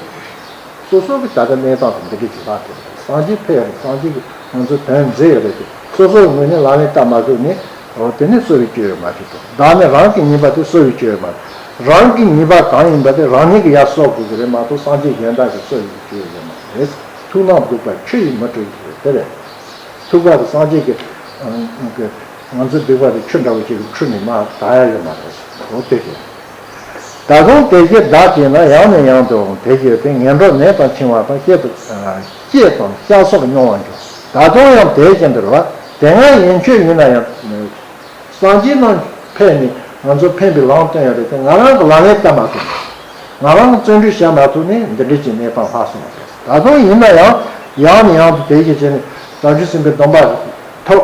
སོ་སོ་གི་ད་ལྟ་གནས་སྟངས་དང་འདི་འདྲ་ཅིག་ལྷག་ཐུབ། སངས་རྒྱས་ཕེབས་རེད། སངས་རྒྱས་ཀྱིས་ང་ཚོའི་དོན་མཛད་ཡོད་རེད་དེ། སོ་སོའི་ངོས་ནས་ལག་ལེན་བསྟར་མ་ཐུབ་ནས། འོ་དེ་ནི་གསོ་བའི་སྤྱོད་ཡུལ་མ་རེད་དོ། བདག་ནི་རང་གི་ཉེས་པ་དེ་གསོ་བའི་སྤྱོད་ཡུལ་མ་རེད། རང་གི་ཉེས་པ་གང་ཡིན་པ་དེ་རང་ཉིད་ཀྱིས་ཡར་གསོ་དགོས་ཀྱི་རེད་མ་གཏོགས་སངས་རྒྱས་གཞན་དག་གིས་གསོ་བའི་སྤྱོད་ཡུལ་མ་རེད། ཐུགས་རྣམས་གདུག་པ་ཆུ་ཡིས་མི་འཁྲུ་ཞིང་ཟེར་དེ་རེད། ཐུག་པ་དེ་སངས་རྒྱས་ཀྱི་ཨ་ང་ཚོའི་སྡིག་པ་དེ་ཆུ་འདྲ་བོ་ཅིག་གིས་འཁྲུད་ནས་མར་དག་ཡ་ཡོད་མ་རེད། འོ་དེ་རེད། ད་དུང་དེ་བཞིན་བདག་བྱས་ན། ཡང་ནས་ཡང་དུ་འོང་དེ་བཞིན་ཏེ། ངན་འགྲོར་ནད་དང་འཆིང་བ་དང་། བསྐྱེད་དང་བསྐྱེད་དང་བཤགས་སོགས་མྱོང་བར་འགྱུར། ད་དུང་ཡང་དེ་བཞིན་དུ་རེད་བ། དེ་སྔ་ཡན་ཆོད་ཡིན་ན་ཡང་། སངས་རྒྱས་རྣམས་ཕེབས་ནས་ང་ཚོ་ཕན་པའི་ལམ་སྟོན་ཡ་རེད་དེ། ང་རང་གི་ལག་ལེན་བསྟར་མ་ཐུབ་ནས། ང་རང་གི་བརྩོན་འགྲུས་བྱ་མ་ཐུབ་ནས་འདི་འདྲ་ཅིག་གནས་སྟངས་ལྷག་སོང་བ་རེད། ད་དུང་ཡིན་ན་ཡང་། ཡང་ནས་ཡང་དུ་དེ་བཞིན་བྱས་ནས་བྱང་ཆུབ་སེམས་དཔའི་སྡོམ་པ་ཐོབ།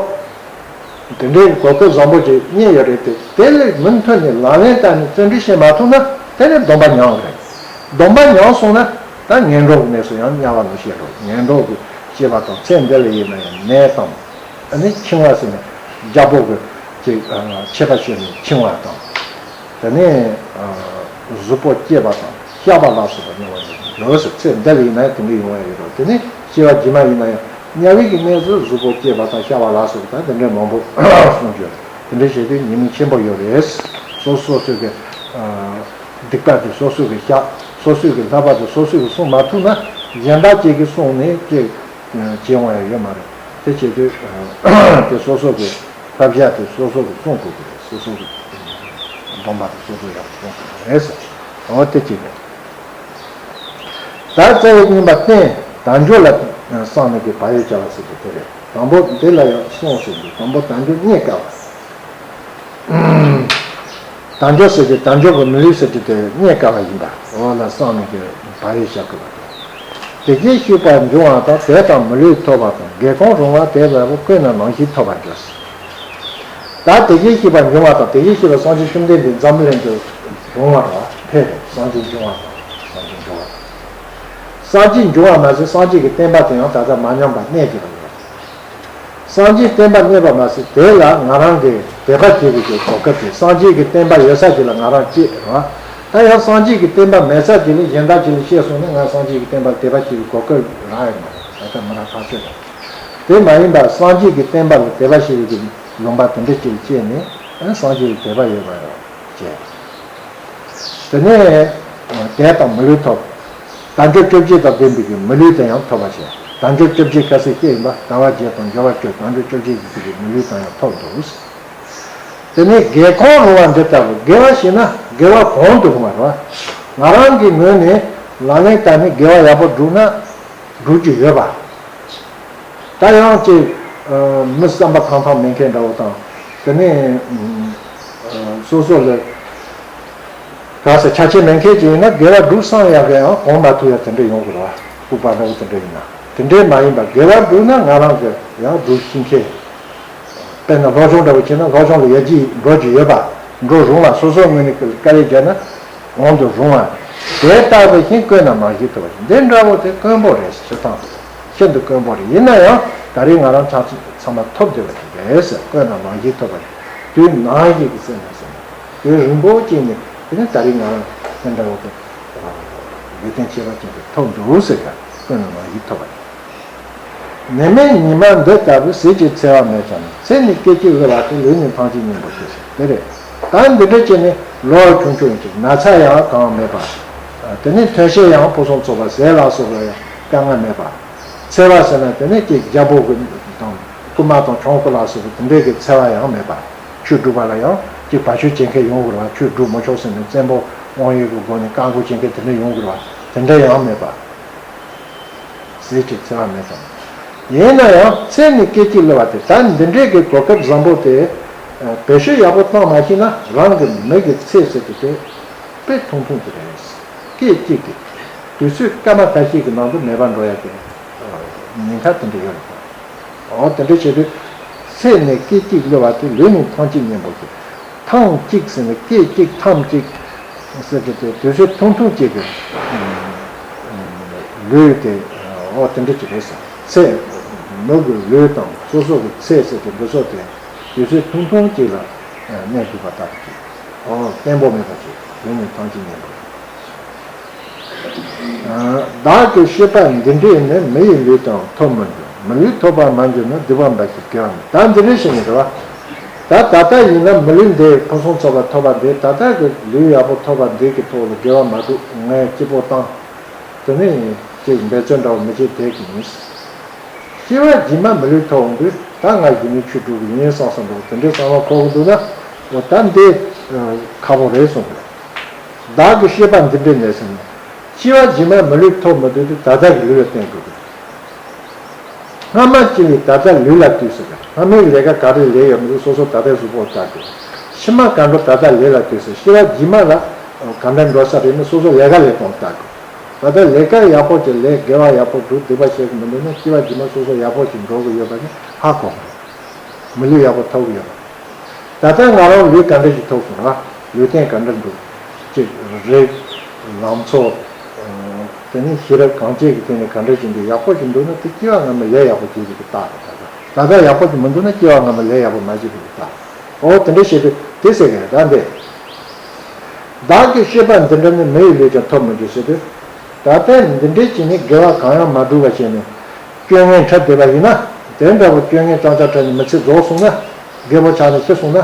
དེ་འདྲའི་གོ་སྐབས་བཟང་པོ་ཅིག་རྙེད་ཡོད་རེད་དེ། དེ་ལས་མུ་མཐུད་ནས་ལག་ལེན་བསྟར་ནས་བརྩོན་འགྲུས་བྱེད་མ་ཐུབ་ན། དེ་ནི་སྡོམ་པ་ཉམས་ཀྱི་རེད། སྡོམ་པ་ཉམས་སོང་ན། ད་ངན་འགྲོ་གི་གནས་སུ་ཡང་དམྱལ་བ་ལ་སྐྱེ་འགྲོ། ངན་འགྲོ་གི་སྐྱེ་བ་དང་། ཚེ་འདི་ལ་ཡིན་ན་ཡང་ནད་དང་། ཨ་ནི་འཆིང་བ་ཟེར་ནས་རྒྱལ་པོ་གི་ཅིག་ཆད་པ་གཅོད་ནས་འཆིང་བ་དང་། དེ་ནས་གཟུགས་པོ་སྐྱེས་པ་དང་། གཤགས་པ་ལ་སོགས་པ་མྱོང་བ་ཡོད་ཟེར། ཚེ་འདི་ལ་ཡིན་ན་ཡང་དེ་འདྲ་ཡོང་བ་ཡོད་རེད། དེ་ནས་སྐྱེ་བ་རྗེས་མ་ཡིན་ན་ཡང་དམྱལ་བའི་གི་གནས་སུ་གཟུགས་པོ་སྐྱེས་པ་དང་། གཤགས་པ་ལ་སོགས་པ་དང་། དེ་འདྲའི་མང་པོ་གསུངས་ཡོད་རེད། དེ་འདྲ་བྱས་དུས་ཉེས་དམིགས་ཆེན་པོ་ཡོད་རེད། སོ་སོ་སོ་སོའི་གི་སྡིག་པ་དེ་སོ་སོ་གིས་བཤགས། སོ་སོའི་གི་ལྷག་པ་དེ་སོ་སོ་གིས་བསྲུང་མ་ཐུབ་ན། གཞན་དག་ཅིག་གིས་བསྲུངས་ནས་ཅིག་བྱེད་འོང་ཡ་ཡོད་མ་རེད། དེ་བྱེད་དུས་དེ་སོ་སོ་གི་བསླབ་བྱ་དེ་སོ་སོ་གིས་བསྲུང་དགོས་ཀྱི་རེད། སོ་སོ་གི་སྡོམ་པ་དེ་སོ་སོ་ཡག་པོ་སྲུང་དགོས་ཀྱི་རེད། འོ་དེ་གཅིག་རེད། ད་རྩ་བའི་བསྙེན་པ་བསྟེན་དལ་འབྱོར་ལ་བསམ་ནས་ཀྱི་བག་ཡོད་བྱ་བ་ཟེར་གྱི་དེ་རེད། དང་པོ་འདི་ལ་ཡང་གསུངས་ཟིན་གྱི། དང་པོ་དལ་འབྱོར་རྙེད་དཀའ་བ། དལ་འབྱོར་ཟེར་གྱི་དལ་འབྱོར་གྱི་མི་ལུས་ཟེར་གྱི་དེ་རྙེད་དཀའ་བ་ཡིན་པ། འོ་ལ་བསམ་ནས་ཀྱི་བག་ཡོད་བྱ་དགོས་པ་དང་། དེ་སྐད་ཤེས་པ་འབྱུང་བ་དང་། དེ་དང་མི་ལུས་ཐོབ་པ་དང་། དགེ་གང་རུང་བ་དེ་ལྟ་བུ། བཀོད་ན་ནམ་ཞིག་ཐོབ་པར་འགྱུར། ད་དེ་སྐད་ཤེས་པ་འབྱུང་བ་དང་། དེ་སྐད་ཤེས་པ་སངས་རྒྱས་བཅོམ་ལྡན་འདས་འཛམ་བུ་གླིང་དུ་བྱུང་བ་རེད། ཕེབས་རེད། སངས་རྒྱས་འབྱུང་བ་དང་། སངས་རྒྱས་འབྱུང་བ་དང་། སངས་རྒྱས་འབྱུང་བ་མ་ཟད་སངས་རྒྱས་ཀྱི་བསྟན་པ་དེ་ཡང་ད་ལྟ་མ་ཉམས་པར་གནས་ཀྱི་རེད། སངས་རྒྱས་བསྟན་པ་གནས་པ་མ་ཟད་དེ་ལ་ང་རང་གིས་དད་པ་བྱེད་པའི་གོ་སྐབས་དེ། སངས་རྒྱས་ཀྱི་བསྟན་པ་ཡོད་ས་ཅིག་ལ་ང་རང་སྐྱེས་རེད་བ། ད་ཡང་སངས་རྒྱས་ཀྱི་བསྟན་པ་མེད་ས་ཅིག་ལ་གཞན་དག་ཅིག་ལ་སྐྱེས་སོང་ན། ང་སངས་རྒྱས་ཀྱི་བསྟན་པ་ལ་དད་པ་བྱེད་པའི་གོ་སྐབས་རག་ཡོད་མ་རེད། ད་ལྟ་མི་རག་ཐག་ཆོད་རེད། དེ་མ་ཡིན་པར་སངས་རྒྱས་ཀྱི་བསྟན་པ་ལ་དད་པ་བྱེད་པའི་ལུང་པ་དེ་འདྲ་ཅིག་ལ་སྐྱེས་ནས། ཨ་སངས་རྒྱས་ལ་དད་པ་ཡོད་པ་ཡོད་བྱས། དེ་ནས་དེ་དང་མི་ལུས་ཐོབ། དལ་འབྱོར་བཅོ་བརྒྱད་དང་ལྡན་པའི་གི་མི་ལུས་དེ་ཡང་ཐོབ་པར་བྱས། དལ་འབྱོར་བཅོ་བརྒྱད་ཁ་སང་བཤད་ཡིན་པ། དལ་བ་བརྒྱད་དང་འབྱོར་བ་བཅུ། དལ་འབྱོར་བཅོ་བརྒྱད་ཀྱི་གི་མི་ལུས་དེ་ཡང་ཐོབ་འདུག། དེ་ནས་དགེ་གང་རུང་བ་འདི་ལྟ་བུ། དགེ་བ་བྱས་ན་དགེ་བ་གང་དུ་རུང་བ་རེད་བ། ང་རང་གི་ངོས་ནས་ལག་ལེན་བསྟར་ནས་དགེ་བ་ཡག་པོ་བསྒྲུབས་ན་སྒྲུབ་རྒྱུ་ཡོད་པ། ད་ཡང་ཅིག་མི་བསམ་པ་ཐང་ཐང་མེད་མཁན་འདྲ་བོ་དང་། དེ་ནས་སོ་སོ་ལ་ག་ས་ཆ་ཆེ་མེད་མཁན་ཅིག་ཡིན་ན། དགེ་བ་སྒྲུབ་བསམ་ཡག་གི་ཡང་གོམས་མ་ཐུབ་ཡ་དེ་འདྲ་ཡོང་གི་རེད་བ། ལྐུགས་པ་འདྲ་བོ་དེ་འདྲ་ཡིན་ན། དེ་འདྲས་མ་ཡིན་པ་དགེ་བ་བསྒྲུབས་ན་ང་རང་གི་ཡང་སྒྲུབ་ཤེས་མཁན། དཔེར་ན་སློབ་སྦྱོང་འདྲ་བོ་བྱས་ན་སློབ་སྦྱོང་ལ་ཡར་རྒྱས་འགྲོ་རྒྱུ་ཡོད་པ། འགྲོ་རུང་བ། སོ་སོའི་ངོས་ནས་དཀའ་ལས་བརྒྱབ་ན་གོང་དུ་རུང་བ། དེ་ལྟ་བུ་ཞིག་བཀོད་ན་མ་གཞི་ཐུབ་པ་ཞིག། འདི་འདྲ་བོ་དེ་དཀོན་པོ་རེད། སྤྱིར་བཏང་ཤིན་ཏུ་དཀོན་པོ་རེད། ཡིན་ན་ཡང་ད་རེས་ང་རང་ཚང་ཚང་མ་ཐོབ་བསྡད་པ་ཞིག་རེད་ཟེར། བཀོད་ན་མ་གཞི་ཐུབ་པ་ཞིག། དུས་ནམ་ཞིག་གི་ཚེ་ན་ཟེར་ན། དུས་རིང་པོ་ཅིག་ནས་ དེ་ནི་ད་རེས་ང་རང་དེ་འདྲ་བོ་དེ་ལུས་རྟེན་ཁྱད་པར་ཅན་དེ་ཐོབ་འདུག་ཟེར་ག་ཀུན་ལ་ནོར་བུ་ཐོབ་པ་ཡིན། ནད་མེད་ཉི་མ་འདི་ལྟ་བུའི། ཟས་ཀྱི་འཚེ་བ་མེད་ཀྱང་ནི། ཚེ་ནི་སྐད་ཅིག་གླུ་བ་སྟེ། ལུས་ནི་ཐང་ཅིག་སྙན་པོ་སྟེ་ཟེར་དེ་རེད། ད་འདི་འདྲ་བྱས་ནས་ལོ་ཆུང་ཆུང་ཡིན་ཅིག་ན་ཚ་ཡང་གང་མེད་པ། དེ་ནས་ཐོན་ཤས་ཡང་ཕུན་སུམ་ཚོགས་པ། ཟས་ལ་སོགས་ལ་ཡང་དཀའ་ངལ་མེད་པ། འཚེ་བ་ཟེར་ན་དེ་ནས་ཀྱི་རྒྱལ་པོ་གི་དང་རྐུན་མ་དང་གྱོང་པོ་ལ་སོགས་པའི་དེ་འདྲའི་གི་འཚེ་བ་ཡང་མེད་པ། ཆོས་སྒྲུབ་པ་ལ་ཡང་ཅིག་བར་ཆད་བྱེད་མཁན་ཡོང་དགོས་པ། ཆོས་སྒྲུབ་མི་ཆོག་ཟེར་ནས་བཙན་པོ་དབང་ཡོད་ཀྱི་སྒོ་ནས་བཀག་འགོག་བྱེད་མཁན་དེ་འདྲ་ཡོང་དགོས་པ། དེ་འདྲ་ཡང་མེད་པ། ཟས་ཀྱི་འཚེ་བ་མེད་ཙང་། ཡིན་ན་ཡང་ཚེ་ནི་སྐད་ཅིག་གླུ་བ་སྟེ། ད་འདི་འདྲའི་གི་གོ་སྐབས་བཟང་པོ་དེ་བེད་སྤྱོད་ཡག་པོ་བཏང་མ་ཤེས་ན་རང་གི་མི་གི་ཚེ་ཟེར་དེ་དེ་དཔེ་ཐུང་ཐུང་དེ་རེད། སྐད་ཅིག་གི་དུས་ཚོད་སྐར་མ་ཁ་ཤས་ཀྱི་ནང་དུ་མེད་པར་འགྲོ་ཡ་གི་ཉེན་ཁ་དེ་འདྲ་ཡོད་རེད། འོ་དེ་འདྲ་བྱས་དུས་ཚེ་ནི་སྐད་ཅིག་གླུ་བ་སྟེ། ལུས་ནི་ཐང་ཅིག་སྙན་པོ་སྟེ། ཐང་ཅིག་ཟེར་ནས་སྐད་ཅིག་ཐང་ཅིག་ཟེར་གྱི་དེ་དུས་ཚོད་ཐུང་ཐུང་ཅིག་གི་ལུས་དེ་འོ་དེ་འདྲ་ཅིག་རེད་ཟེར། ཚེ་མི་གི་ལུས་དང་སོ་སོ་གི་ཚེ་ཟེར་གྱི་འདི་ཚོ་དེ་དུས་ཚོད་ཐུང་ཐུང་ཅིག་ལ་གནས་ཐུབ་པ་ལྟར་གྱི་འོ་བརྟན་པོ་མེད་པ་ཅིག་ལུས་ནི་ཐང་ཅིག་སྙན་པོ། བདག་གི་ཤེས་པ་འདི་འདྲས་ནི། མི་ཡི་ལུས་དང་ཐོབ་མི་འགྱུར། མི་ལུས་ཐོབ་པར་མ་གྱུར་ན། སྡིག་པ་འབའ་ཞིག་དགེ་བ་མེད། ད་འདི་འདྲས་ཞིག་ནི་རེད་བ། ད་ད་ལྟ་ཡིན་ན་མི་ལུས་འདི་ཕུན་སུམ་ཚོགས་པ་ཐོབ་པ་འདི། ད་ལྟ་གི་ལུས་ཡག་པོ་ཐོབ་པ་འདི་གི་ཐོག་ལ་དགེ་བ་མ་སྒྲུབ། ངས་སྐྱིད་པོ་བཏང་། དེ་ནས་ཅིག་འབད་བརྩོན་འདྲ་བོ་མི་བྱེད་བསྡད་ཀྱི་ཡིན། སྐྱེ་བ་རྗེས་མ་མི་ལུས་ཐོབ་འོང་དུས་ད་ང་གཞི་ནས་ཆོས་སྒྲུབ་ཀྱི་ཡིན་བསམ་བསམ་འདྲ་བོ་དེ་འདྲའི་བསམ་བློ་འཁོར་གྱི་འདུག་ན། འོ་ད་འདི་ཁག་པོ་རེད་གསུངས་པས། བདག་གི་ཤེས་པ་འདི་འདྲས་ནི་ཟེར་ན། སྐྱེ་བ་རྗེས་མ་མི་ལུས་ཐོབ་མི་འདོད་དུས་ད་ལྟ་གི་ལུས་ལ་བརྟེན་དགོས་ཀྱི། སྔ་མ་སྐྱེ་བའི་ད་ལྟ་ལུས་ལ་ལྟོས་ཟེར། སྔ་མའི་ལས་ཀ་ག་རེ་ལས་ཡོད་མི་འདུག་སོ་སོ་ད་ལྟའི་གཟུགས་པོ་ལྟ་དགོས། ཕྱི་མ་ག་འགྲོ་ད་ལྟ་ལས་ལ་ལྟོས་ཟེར། སྐྱེ་བ་རྗེས་མ་ལ་ག་འདྲ་འགྲོ་ས་རེད་ནི་སོ་སོ་ལས་ཀ་ལས་སྟངས་ལྟ་དགོས། ད་ལྟ་ལས་ཀ་ཡག་པོ་བྱེད། ལས་དགེ་བ་ཡག་པོ་སྒྲུབ། སྡིག་པ་བྱེད་ཀྱི་མི་འདུག་ན་སྐྱེ་བ་རྗེས་མ་སོ་སོ་ཡག་པོ་ཞིག་འགྲོ་གི་ཡོད་པ་ནི་ཧ་གོ་དགོས། མི་ལུས་ཡག་པོ་ཐོབ་ཀྱི་ཡོད་པ། ད་ལྟ་ང་རང་ལུས་ག་འདྲ་ཞིག་ཐོབ་སོང་ར། ལུས་རྟེན་ག་འདྲ་འདུག་ཅེས་རེད། ལང་ཚོ། དེ་ནས་ཤེས་རབ་གང་བྱེད་ཀྱི་སྟེང་ནས་ག་འདྲ་ཞིག་འདུག་ཡག་པོ་ཞིག་འདུག་ན་དེ་སྐྱེ་བ་སྔ་མ་ལས་ཡག་པོ་བྱེད་ཀྱི་འདུག་ད་ད་ད་ལྟ་ཡག་པོ་ཞིག་མི་འདུག་ན་སྐྱེ་བ་སྔ་མ་ལས་ཡག་པོ་མ་བྱེད་ཀྱི་འདུག་ད། འོ་དེ་འདྲ་བྱེད་དུས་དེ་ཟེར་གི་རེད་ད་འདི། བདག་གི་ཤེས་པ་འདི་འདྲ་ནི། མི་ཡི་ལུས་ཀྱང་ཐོབ་མི་འགྱུར་ཟེར་དུས། ད་ལྟའི་འདི་འདྲའི་ཅིག་ནི་དགེ་བ་གང་ཡང་མ་བསྒྲུབས་པ་བྱས་ནས་སྐྱོན་ངན་འཁྲབ་བསྡད་པ་ཡིན་ན། དེ་འདྲ་བོ་སྐྱོན་ངན་རྐྱང་རྐྱང་འཁྲབ་ནས་མི་ཚེ་རྫོགས་སོང་ན། རྒད་པོ་ཆགས་ནས་ཤི་སོང་ན།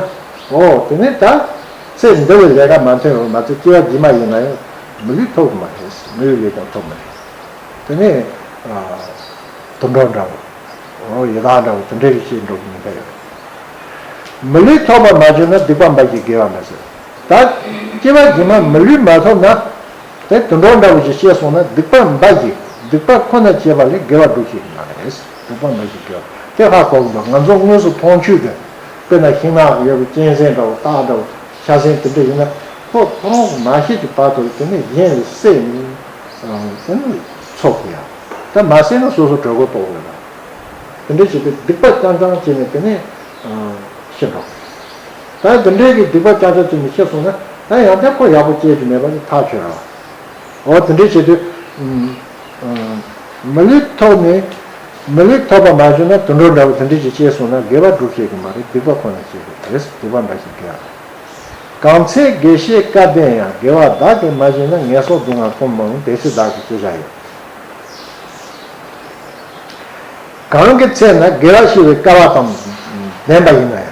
འོ་དེ་ནས་ད་ཚེ་འདི་ལས་ལས་ཀ་མ་ཐོན་རུང་མ་ཚད་སྐྱེ་བ་རྗེས་མ་ཡིན་ན་ཡང་མི་ལུས་ཐོབ་ཀྱི་མ་རེད། མི་ཡི་ལུས་ཀྱང་ཐོབ་མི་རེད། དེ་ནས་དུད་འགྲོ་འདྲ་བོ། འོ་ཡི་དྭགས་འདྲ་བོ་དེ་འདྲའི་རིགས་ཤིག་འགྲོ་གི་ཡིན་པ་ཡོད། མི་ལུས་ཐོབ་པར་མ་གྱུར་ན། སྡིག་པ་འབའ་ཞིག་དགེ་བ་མེད་ཟེར། ད་སྐྱེ་བ་རྗེས་མ་མི་ལུས་མ་ཐོབ་ན། དེ་དུད་འགྲོ་འདྲ་བོ་ཞིག་སྐྱེས་སོང་ན་སྡིག་པ་འབའ་ཞིག་སྡིག་པ་ཁོ་ན་བྱས་པ་ལས་དགེ་བ་སྒྲུབ་ཤེས་ཀྱི་མ་རེད། སྡིག་པ་འབའ་ཞིག་དགེ་བ་དེ་ཧ་གོ་གི་འདུག་ང་ཚོ་དངོས་སུ་མཐོང་ཆོས་ཀྱི་དཔེར་ན་ཤིང་ནགས་ཡོད་པའི་གཅན་གཟན་འདྲ་བོ་སྟག་འདྲ་བོ་ཤ་གཟན་དེ་འདྲ་ཡིན་ན་ཁོ་ཁོ་རང་མ་ཤི་གི་བར་དུ་དེ་ནས་གཞན་ལ་བསད་ནས་དེ་ནས་འཚོ་གི་ཡ། ད་མ་བསད་ན་སོ་སོ་གྲོད་ཁོག་ལྟོགས་དགོས་ལ། དེ་འདྲ་བྱས་ཏེ་སྡིག་པ་རྐྱང་རྐྱང་བྱས་ནས་དེ་ནས་ཤི་འགྲོ། ད་དེ་འདྲའི་གི་སྡིག་པ་རྐྱང་རྐྱང་བྱས་ནས་ཤི་སོང་ན་ད་ཡང་དེ་ཁོ་ཡག་པོ་སྐྱེས་ཀྱི་མེད་པ་ནི་ཐག་ཆོད་ར། འོ་དེ་འདྲ་བྱས་དུས། མི་ལུས་ཐོབ་ནས། མི་ལུས་ཐོབ་པ་མ་བྱུང་ན་དུད་འགྲོ་འདྲ་བོ་དེ་འདྲ་ཞིག་སྐྱེས་སོང་ན་དགེ་བ་སྒྲུབ་ཤེས་ཀྱི་མ་རེད། སྡིག་པ་ཁོ་ན་བྱེད་དགོས་རེད། སྡིག་པ་འབའ་ཞིག་དགེ་བ་རེད། གང་ཚེ་དགེ་བཤེས་སྐལ་ལྡན་ཡང་། དགེ་བ་བདག་གིས་མ་བྱས་ན། ངན་སོང་སྡུག་བསྔལ་ཁོམ་མ་འོང་། དེ་ཚེ་བདག་གིས་ཅི་བྱ་ཡོད། གང་གི་ཚེ་ན་དགེ་བ་བཤེས་པའི་སྐལ་བ་དང་ལྡན་པ་ཡིན་ན་ཡང་།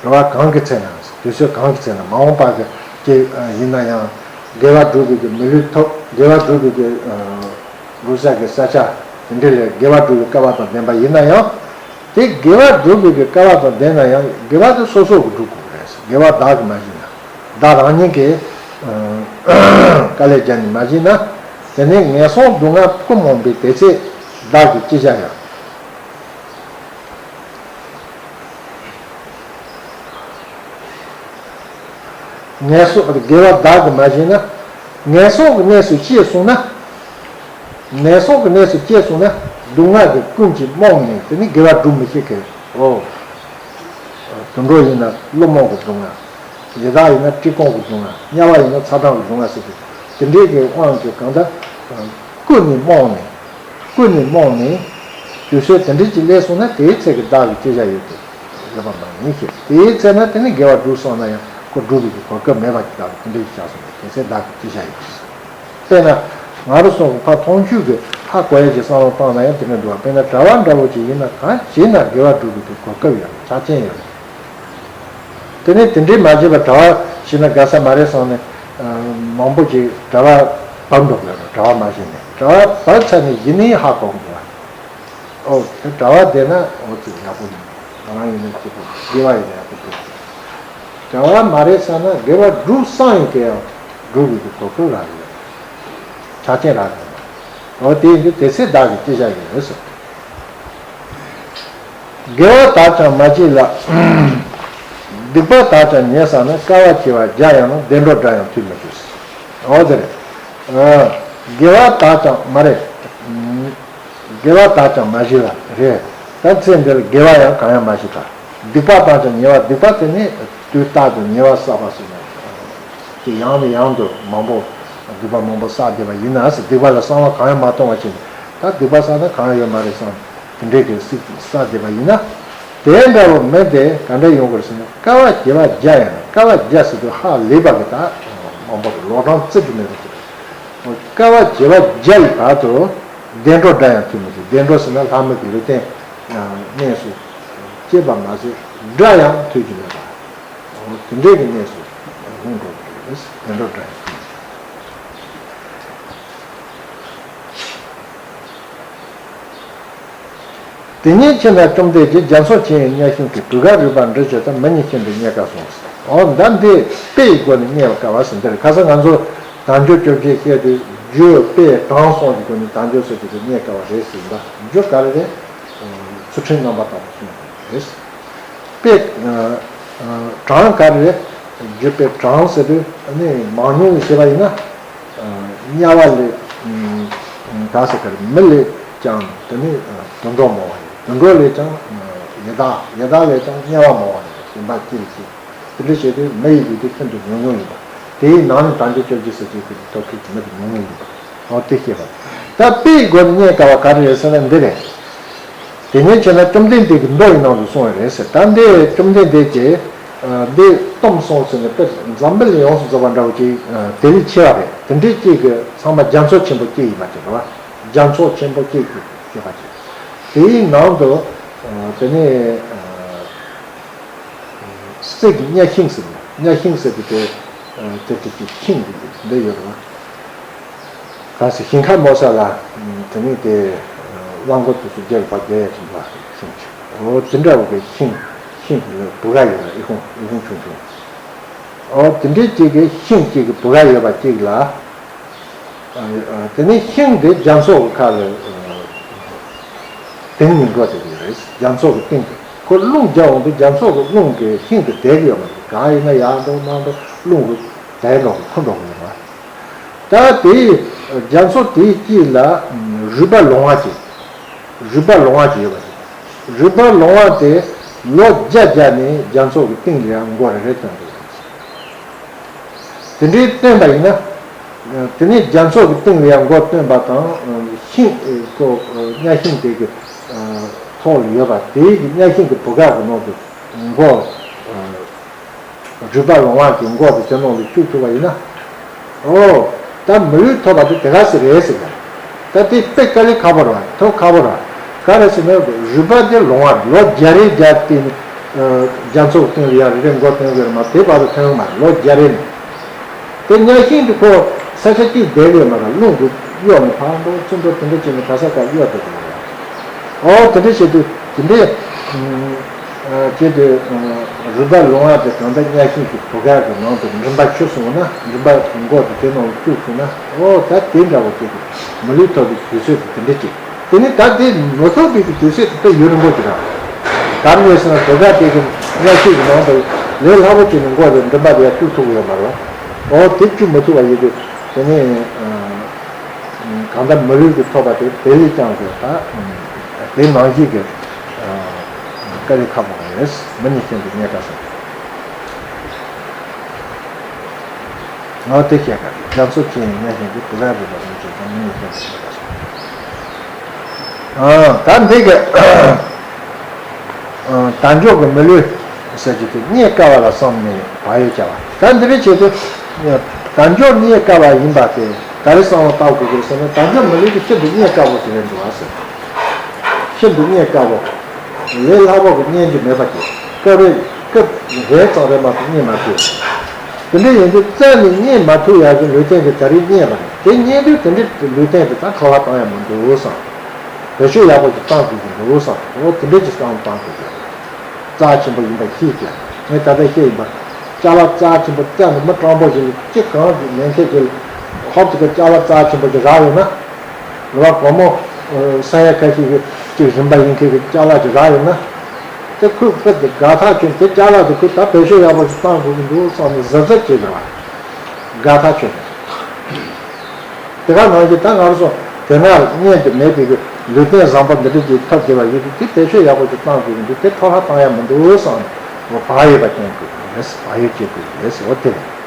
རེ་བ་གང་གི་ཚེ་ན། དུས་ཚོད་གང་གི་ཚེ་ན་མ་འོངས་པ་གི་ཅིག་ཡིན་ན་ཡང་དགེ་བ་སྒྲུབ་པའི་གི་མི་ལུས་ཐོབ། དགེ་བ་སྒྲུབ་པའི་གི་ལུས་ས་གི་ས་ཆ་དེ་འདྲ་ལས་དགེ་བ་སྒྲུབ་པའི་སྐལ་བ་དང་ལྡན་པ་ཡིན་ན་ཡང་། དེ་དགེ་བ་སྒྲུབ་པའི་གི་སྐལ་བ་དང་ལྡན་ན་ཡང་དགེ་བ་དེ་སོ་སོ་གི་སྒྲུབ་དགོས་རེད། དགེ་བ་བདག་གིས་མ་བྱས་ན། བདག་རང་ཉིད་ཀྱིས་དཀའ་ལས་བརྒྱབ་ནས་མ་བྱས་ན། དེ་ནས་ངན་སོང་སྡུག་བསྔལ་ཁོམ་མ་འོང་བས་དེ་ཚེ་བདག་གིས་ཅི་བྱ་ཡང་། ངན་སོང་དགེ་བ་བདག་གིས་མ་བྱས་ན། ངན་སོང་གི་གནས་སུ་སྐྱེས་སོང་ན། ངན་སོང་གི་གནས་སུ་སྐྱེས་སོང་ན་སྡུག་བསྔལ་གྱིས་ཀུན་གྱིས་རྨོངས་ནས་དེ་ནི་དགེ་བ་སྒྲུབ་མི་ཤེས་གི། འོ། དུད་འགྲོ་ཡིན་ན་ཀླུ་རྨོངས་ཀྱི་སྡུག་བསྔལ། ཡི་དྭགས་ཡིན་ན་གྲི་གུང་གི་སྡུག་བསྔལ། དམྱལ་བ་ཡིན་ན་ཚ་གྲང་གི་སྡུག་བསྔལ་ཟེར་ཏེ། དེ་འདྲའི་གི་དབང་གིས་གང་ལྟར་ཀུན་ནས་རྨོངས་ནས། ཀུན་ནས་རྨོངས་ནས། དུས་ཚོད་དེ་འདྲ་ཅིག་སླེབས་སོང་ན་དེའི་ཚེ་གི་བདག་གི་སྐྱེ་བྱ་ཡོད་དེ། ཡོད་པ་མ་ཡིན་ཞེས། དེའི་ཚེ་ན་དེ་ནི་དགེ་བ་སྒྲུབ་སོང་ན་ཡང་ ཁོ་སྒྲུབ་པའི་གོ་སྐབས་མེད་པ་ཅིག་དང་དེ་འདྲ་ཞིག་བྱ་སོང་བས་དེ་ཚེ་བདག་གིས་ཅི་བྱ་ཡིན། དཔེར་ན། ང་རང་ཚོ་ཕར་མཐོང་ཆོས་ཀྱི་ཧ་གོ་ཡ་ཅིག་བསམ་བློ་བཏང་ན་ཡང་དེ་འདྲ་འདུག་བ། དཔེར་ན་གྲྭ་པ་འདྲ་བོ་ཅིག་ཡིན་ན་གང་བྱས་ན་དགེ་བ་སྒྲུབ་པའི་གོ་སྐབས་ཡོད་རེད། ཆ་རྐྱེན་ཡོད་རེད། དེ་ནས་དེ་འདྲའི་མ་བྱས་པར་གྲྭ་པ་བྱས་ན་དགའ་ས་མ་རེད་བསམ་ནས་མང་པོ་ཅིག་གྲྭ་པ་བབས་འགྲོ་གི་རེད། གྲྭ་པ་མ་བྱས་ནས་གྲྭ་པ་བབས་ཚར་ནས་གཞི་ནས་ཧ་གོ་གི་འདུག་བ། ཨོ། དེ་གྲྭ་པ་བསྡད་ན་ཨོ་ཙི་ཡག་པོ་ཡིན། རང་ཡིན་ན་སྐྱིད་པོ་དགེ་བ་ཡིན་ན་ཡག་པོ་འདུག་གྲྭ་པ་མ་རེད་བསམ་ན་དགེ་བ་སྒྲུབ་བསམ་ཡོད་དེ་ཡང་སྒྲུབ་དགོས་ཀྱི་གོ་སྐབས་རག་གི་ཡོད། ཆ་རྐྱེན་རག་གི་ཡོད། ཨོ་དེ་ཡིན་དུས་དེ་ཚེ་བདག་གིས་ཅི་བྱ་ཡིན་ཟེར། དགེ་བ་དག་ཀྱང་མ་བྱས་ལ། སྡིག་པ་དག་ཀྱང་ཉེས་བསགས་ན། དཀའ་བ་བྱེ་བ་བརྒྱ་ཡང་ན། བདེ་འགྲོ་དགྲ་ཡང་མཐུ་མི་འཇུག་ཨོ་དེ་རེད། ཨ། དགེ་བ་དག་ཀྱང་མ་རེད། དགེ་བ་དག་ཀྱང་མ་བྱས་ལ་རེད། ད་ཚེ་འདིར་དགེ་བ་ཡང་གང་ཡང་མ་བྱས་པ། སྡིག་པ་དག་ཀྱང་ཉེས་པ། སྡིག་པ་དེ་ནི་དུས་རྟག་ཏུ་ཉེས་པ་བསགས་པ་སོགས་ཀྱི་ཡང་ནས་ཡང་དུ་མང་པོ་སྡིག་པ་མང་པོ་བསགས་བསྡད་པ་ཡིན་ན་ཟེར། སྡིག་པ་ལ་བསམ་བློ་གང་ཡང་མ་གཏོང་བ་བྱས་ནས་ད་སྡིག་པ་བསགས་ན་གང་ཡང་ཡོད་མ་རེད་བསམ། དེ་འདྲའི་གི་སྲིད་བསགས་བསྡད་པ་ཡིན་ན། དེ་འདྲ་བོ་མི་དེ་ག་འདྲ་ཡོང་དགོས་ཟེར་ན། དཀའ་བ་བྱེ་བ་བརྒྱ་ཡང་ན། དཀའ་བ་བརྒྱ་ཟེར་དུས་ཧ་ལས་པ་གི་ད་མང་པོ་རེད། ལོ་གྲངས་བརྩི་རྒྱུ་མེད་པ་ཅིག་རེད། དཀའ་བ་བྱེ་བ་བརྒྱ་ཡི་བར་དུ་བདེ་འགྲོ་དགྲ་ཡང་མཐུ་མི་འཇུག་བདེ་འགྲོ་ཟེར་ན་ལྷ་མི་གི་ལུས་རྟེན་གནས་སུ་སྐྱེས་པ་མ་ཟད་དགྲ་ཡང་མཐུ་རྒྱུ་མེད་པ། དེ་འདྲའི་གི་གནས་སུ་ལྷུང་འགྲོ་གི་རེད། བདེ་འགྲོ་དགྲ་ཡང་མཐུ་མི་འཇུག་དེ་ཉིད་ཕྱིར་ན་བཅོམ་ལྡན་གྱིས། རྒྱ་མཚོ་ཆེན་ཡི་གཉའ་ཤིང་གི། བུ་ག་རུས་པ་འབྲི་བྱེད་དང་། མི་ཉིད་ཤིན་ཏུ་རྙེད་དཀའ་གསུངས། འོ་ད་འདི་དཔེ་ཡི་སྒོ་ནས་རྙེད་པར་དཀའ་བ་ཟེར་འདི་རེད། ཁ་སང་ང་ཚོ་དལ་འབྱོར་བཅོ་བརྒྱད་བཤད་དུས་རྒྱུ་དཔེ་གྲངས་གསུམ་གྱི་སྒོ་ནས་དལ་འབྱོར་ཚོ་ཅིག་གིས་རྙེད་དཀའ་བ་རེད་ཟེར་འདུག་རྒྱུ་ག་རེ་རེད། ཚུལ་ཁྲིམས་རྣམ་པར་དག་པ་གསུངས་པ་རེད། དཔེ། ཨ། གྲངས་ག་རེ་རེད། རྒྱུ་དཔེ་གྲངས་ཟེར་དུས་ནི་མང་ཉུང་ལ་བཤད་པ་ཡིན་ན། དམྱལ་བ་ལས། ག་ཟེར་ག་རེ། མི་ལས་ཀྱང་དེ་ནི་དུད་འགྲོ་མང་བ་ཡིན། དུད་འགྲོ་ལས་ཀྱང་ཡི་དྭགས། ཡི་དྭགས་ལས་ཀྱང་དམྱལ་བ་མང་བ་ཡིན། གཞན་པ་ཅི་ལ་ཅི། དེ་འདྲ་བྱས་དུས་མི་ཡི་ལུས་དེ་ཤིན་ཏུ་ཉུང་ཉུང་ཡིན་པ། དེའི་ནང་ནས་དལ་འབྱོར་བཅོ་བརྒྱད་ཟེར་གྱི་དེ་ཐོབ་ཐུབ་ཀྱི་མི་དེ་ཉུང་ཉུང་ཡིན་པ། འོ་དེ་བཤད་པ། ད་དཔེའི་སྒོ་ནས་རྙེད་དཀའ་བ་ག་རེ་རེད་ཟེར་ན་འདི་རེད། དེ་ཉིད་ཕྱིར་ན་བཅོམ་ལྡན་འདས་ཀྱིས་མདོ་ཡི་ནང་དུ་གསུངས་པ་རེད་ཟེར། ད་འདི་བཅོམ་ལྡན་འདས་ཀྱིས་འདི་གཏམ་གསུངས་ཟེར་ནས་དཔེ་འཛམ་བུ་གླིང་ཡོངས་སུ་རྫོགས་པ་འདྲ་བོ་ཅིག་དེ་ལས་ཆེ་བ་རེད། དེ་འདྲའི་གཅིག་གི་ཚང་མ་རྒྱ་མཚོ་ཆེན་པོ་གཅིག་ཡིན་པ་ཅིག་རེད་བ། རྒྱ་མཚོ་ཆེན་པོ་གཅིག་གི་ཡོད་པ་ཅིག་དེའི་ནང་དུ་དེ་ནས་གསེར་གྱི་གཉའ་ཤིང་ཟེར་ནས། གཉའ་ཤིང་ཟེར་དུས་དེ་དེ་དེ་གི་ཤིང་གི་འདི་ཡོད་རེད་བ། གལ་སྲིད་ཞིང་ཁ་མོ་ས་ལ། དེ་ནས་དེ་གླང་མགོ་དེ་ཚོ་རྒྱལ་བ་རྒྱལ་ཡ་ཅིག་འདུག་ཤིང་ཅིག་འོ་དེ་འདྲ་བོ་གི་ཤིང་། ཤིང་གི་བུ་ག་ཡོད་ལ་ཨི་ཁུང་ཨི་ཁུང་ཆུང་ཆུང་། འོ་དེ་འདྲའི་གཅིག་གི་ཤིང་གཅིག་གི་བུ་ག་ཡོད་པ་གཅིག་ལ། དེ་ནས་ཤིང་དེ་རྒྱ་མཚོ་གི་ཁ་ལ་དེང་ནས་འགོ་དེ་རེད། རྒྱ་མཚོ་གི་སྟེང་དུ་ཁོ་རླུང་རྒྱག་འོང་དུས་རྒྱ་མཚོ་གི་རླུང་གིས་ཤིང་དེ་དེད་ཀྱི་ཡོད་མ་རེད། གང་ཡིན་ན་ཡར་འགྲོ་མར་འགྲོ་རླུང་གིས་དེད་འགྲོ་གི་འཁོར་འགྲོ་གི་ཡོད་མ་རེད། ད་དེ་རྒྱ་མཚོ་དེའི་དཀྱིལ་ལ་རུས་པ་ལོང་བ་ཅིག་རུས་པ་ལོང་བ་ཅིག་ཡོད་པ་རེད། རུས་པ་ལོང་བ་དེ་ལོ་བརྒྱ་བརྒྱ་ནས་རྒྱ་མཚོ་གི་སྟེང་ལ་ཡང་མགོ་རེ་རེ་བཏོན་འདུག་དེ་འདྲའི་བཏོན་པ་ཡིན་ན། དེ་ནས་རྒྱ་མཚོ་གི་སྟེང་ལ་ཡང་མགོ་བཏོན་པ་དང་། ཤིང་ཁོ་གཉའ་ཤིང་དེ་གི་ཐོག་ལ་ཡོད་པ་དེའི་གི་གཉའ་ཤིང་གི་བུ་ག་གི་ནང་དུ་མགོ། རུས་པ་ལོང་བ་གི་མགོ་དེ་དེ་ནང་ལ་བཅུག་ཐུབ་པ་ཡིན་ན། ཨོ། ད་མི་ལུས་ཐོབ་པ་དེ་དེ་ག་ཟེ་རེད་ཟེར་ག་ད་དེ་དཔེ་དཀའ་ལས་ཁག་པོ་རེད། ཐོབ་ཁག་པོ་རེད། ག་རེ་ཟེར་ན་རུས་པ་དེ་ལོང་བ་རེད། ལོ་བརྒྱ་རེ་བརྒྱ་དེ་ནི་རྒྱ་མཚོ་གི་སྟེང་ལ་ཡར་རེ་རེ་མགོ་བཏོན་དགོས་རེད་མ་དེ་བར་དུ་ཐོན་ཡོང་མ་རེད། ལོ་བརྒྱ་རེ་ནི། དེ་གཉའ་ཤིང་དེ་ཁོ་ས་ཆ་གཅིག་བསྡད་ཡོད་མ་རེད། རླུང་གིས་གཡོ་ནས་ཕར་འགྲོ་ཚུར་འགྲོ་དེ་འདྲ་བྱས་ནས་ག་ས་ག་གཡོ་བསྡད་ཀྱི་ཡོད་རེད། ཨོ་དེ་འདྲ་བྱེད་དུས་དེ་འདྲས། ཨ། བྱས་ཏེ། ཨ། རུས་པ་ལོང་བ་དེ་གང་ལྟར་གཉའ་ཤིང་གི་བུ་ག་གི་ནང་དུ་མགྲིན་པ་ཆུད་སོང་ན། མགྲིན་པ་མགོ་དེ་དེ་ནང་བཅུག་སོང་ན། ཨོ་ད་དེ་འདྲ་བོ་བྱས་ཏེ་མི་ལུས་ཐོབ་པའི་དུས་ཚོད་དེ་དེ་འདྲ་ཅིག་དེ་ནི་ད་དེ་མི་ཐོབ་པའི་དུས་ཚོད་དེ་ད་ཡུན་རིང་པོ་ཅིག་རེད། ག་རེ་ཟེར་ན་བུ་ག་དེ་གི་གཉའ་ཤིང་གི་ནང་དུ་ལས་སླ་པོ་བྱས་ནས་མགོ་དེ་མགྲིན་པ་དེ་ཡར་བཅུག་ཐུབ་ཀྱི་ཡོད་མ་རེད། ཨོ་དེ་བཅུག་མི་ཐུབ་པ་ཡིན་དུས་དེ་ནི། ཨ། གང་ལྟར་མི་ལུས་ཀྱི་ཐོབ་པ་དེ་དེ་ལས་ཀྱང་དེ་ད་དེ་ནང་བཞིན་གྱི་དཀའ་ལས་ཁག་པོ་རེད། མི་ཉིད་ཤིན་ཏུ་རྙེད་དཀའ་ཟེར། ང་དེ་བཤད་ག་རྒྱ་མཚོ་ཆེན་ཡི་གཉའ་ཤིང་གི་བུ་ག་རུས་པ་ལོང་བྱེད་དང་། མི་ཉིད་ཤིན་ཏུ་རྙེད་དཀའ་ཟེར། ཨ། ད་འདི་གི་དལ་འབྱོར་གྱི་མི་ལུས། ཟེར་རྒྱུ་དེ་རྙེད་དཀའ་བ་ལ་བསམ་ནས་བག་ཡོད་བྱ་བ། ད་འདི་འདྲའི་ཆེད་དུ་དལ་འབྱོར་རྙེད་དཀའ་བ་ཡིན་པ་དེ་ག་རེ་བསམ་བློ་བཏང་དགོས་ཀྱི་ཟེར་ན། དལ་འབྱོར་མི་ལུས་དེ་ཤིན་ཏུ་རྙེད་དཀའ་བོ་ཞིག་རེད་འདུག་བ་ཟེར། ཤིན་ཏུ་རྙེད་དཀའ་བོ། ལས་སླ་པོ་གི་རྙེད་རྒྱུ་མེད་པ་ཅིག་སྐབས་རེ་སྐབས་རེ་ཙམ་རེ་མ་གཏོགས་རྙེད་མ་ཐུབ། དེ་འདྲ་ཡིན་དུས་རྩ་ནས་རྙེད་མ་ཐུབ་ཡག་གི་ལུས་རྟེན་དེ་ད་རེས་རྙེད་པ་རེད། དེ་རྙེད་དུས་དེ་འདྲའི་ལུས་རྟེན་དེ་ད་ཁ་བ་བཏང་ཡག་མི་འདུག་བསམ། བེད་སྤྱོད་ཡག་པོ་ཅིག་བཏང་དགོས་ཀྱི་འདུག་བསམ། འོ་དེ་འདྲ་ཅིག་བསམ་བློ་བཏང་དགོས་ཀྱི་རེད། རྩ་ཆེན་པོ་ཡིན་པ་ཤེས་ཀྱང་ངས་ད་ལྟ་བཤད་ཡིན་པ། ཅ་ལག་རྩ་ཆེན་པོ་རྩ་ནས་མི་སྤྲང་པོ་ཞིག་ལ་ཅི་གང་གི་ལེན་མཁན་ཞིག་ལ་ཧོབ་ཙི་གི་ཅ་ལག་རྩ་ཆེན་པོ་ཞིག་རག་ཡོང་ན། རེ་བ་སྒོར་མོ་ས་ཡ་ཁ་ཤས་ཀྱི་ཅིག་རིན་པ་ཡིན་མཁན་གྱི་ཅ་ལག་ཅིག་རག་ཡོང་ན། དེ་ཁོས་ཁོས་དེ་དགའ་ཐག་ཆོད། དེ་ཅ་ལག་དེ་ཁོས་ད་བེད་སྤྱོད་ཡག་པོ་ཞིག་བཏང་དགོས་ཀྱི་འདུག་བསམ་ནས་གཟབ་གཟབ་བྱེད་དགོས་པ། དགའ་ཐག་ཆོད། དེ་ག་ནང་བཞིན་ད་ང་རང་ཚོ་དེ་སྔ་རྙེད་དུ་མེད་པའི་ལུས་རྟེན་བཟང་པོ་འདི་འདྲ་ཅིག་ཐོབ་བསྡད་པ་ཡོད་དུས་དེ་བེད་སྤྱོད་ཡག་པོ་ཅིག་བཏང་དགོས་ཀྱི་འདུག་དེ་འཕྲོ་བརླག་བཏང་ཡག་མི་འདུག་བསམ་ནས་བག་ཡོད་པ་བསྟེན་དགོས་ཀྱི་རེད། བག་ཡོད་བྱེད་དགོས་ཀྱི་རེད་ཟེར་བ་དེ་རེད།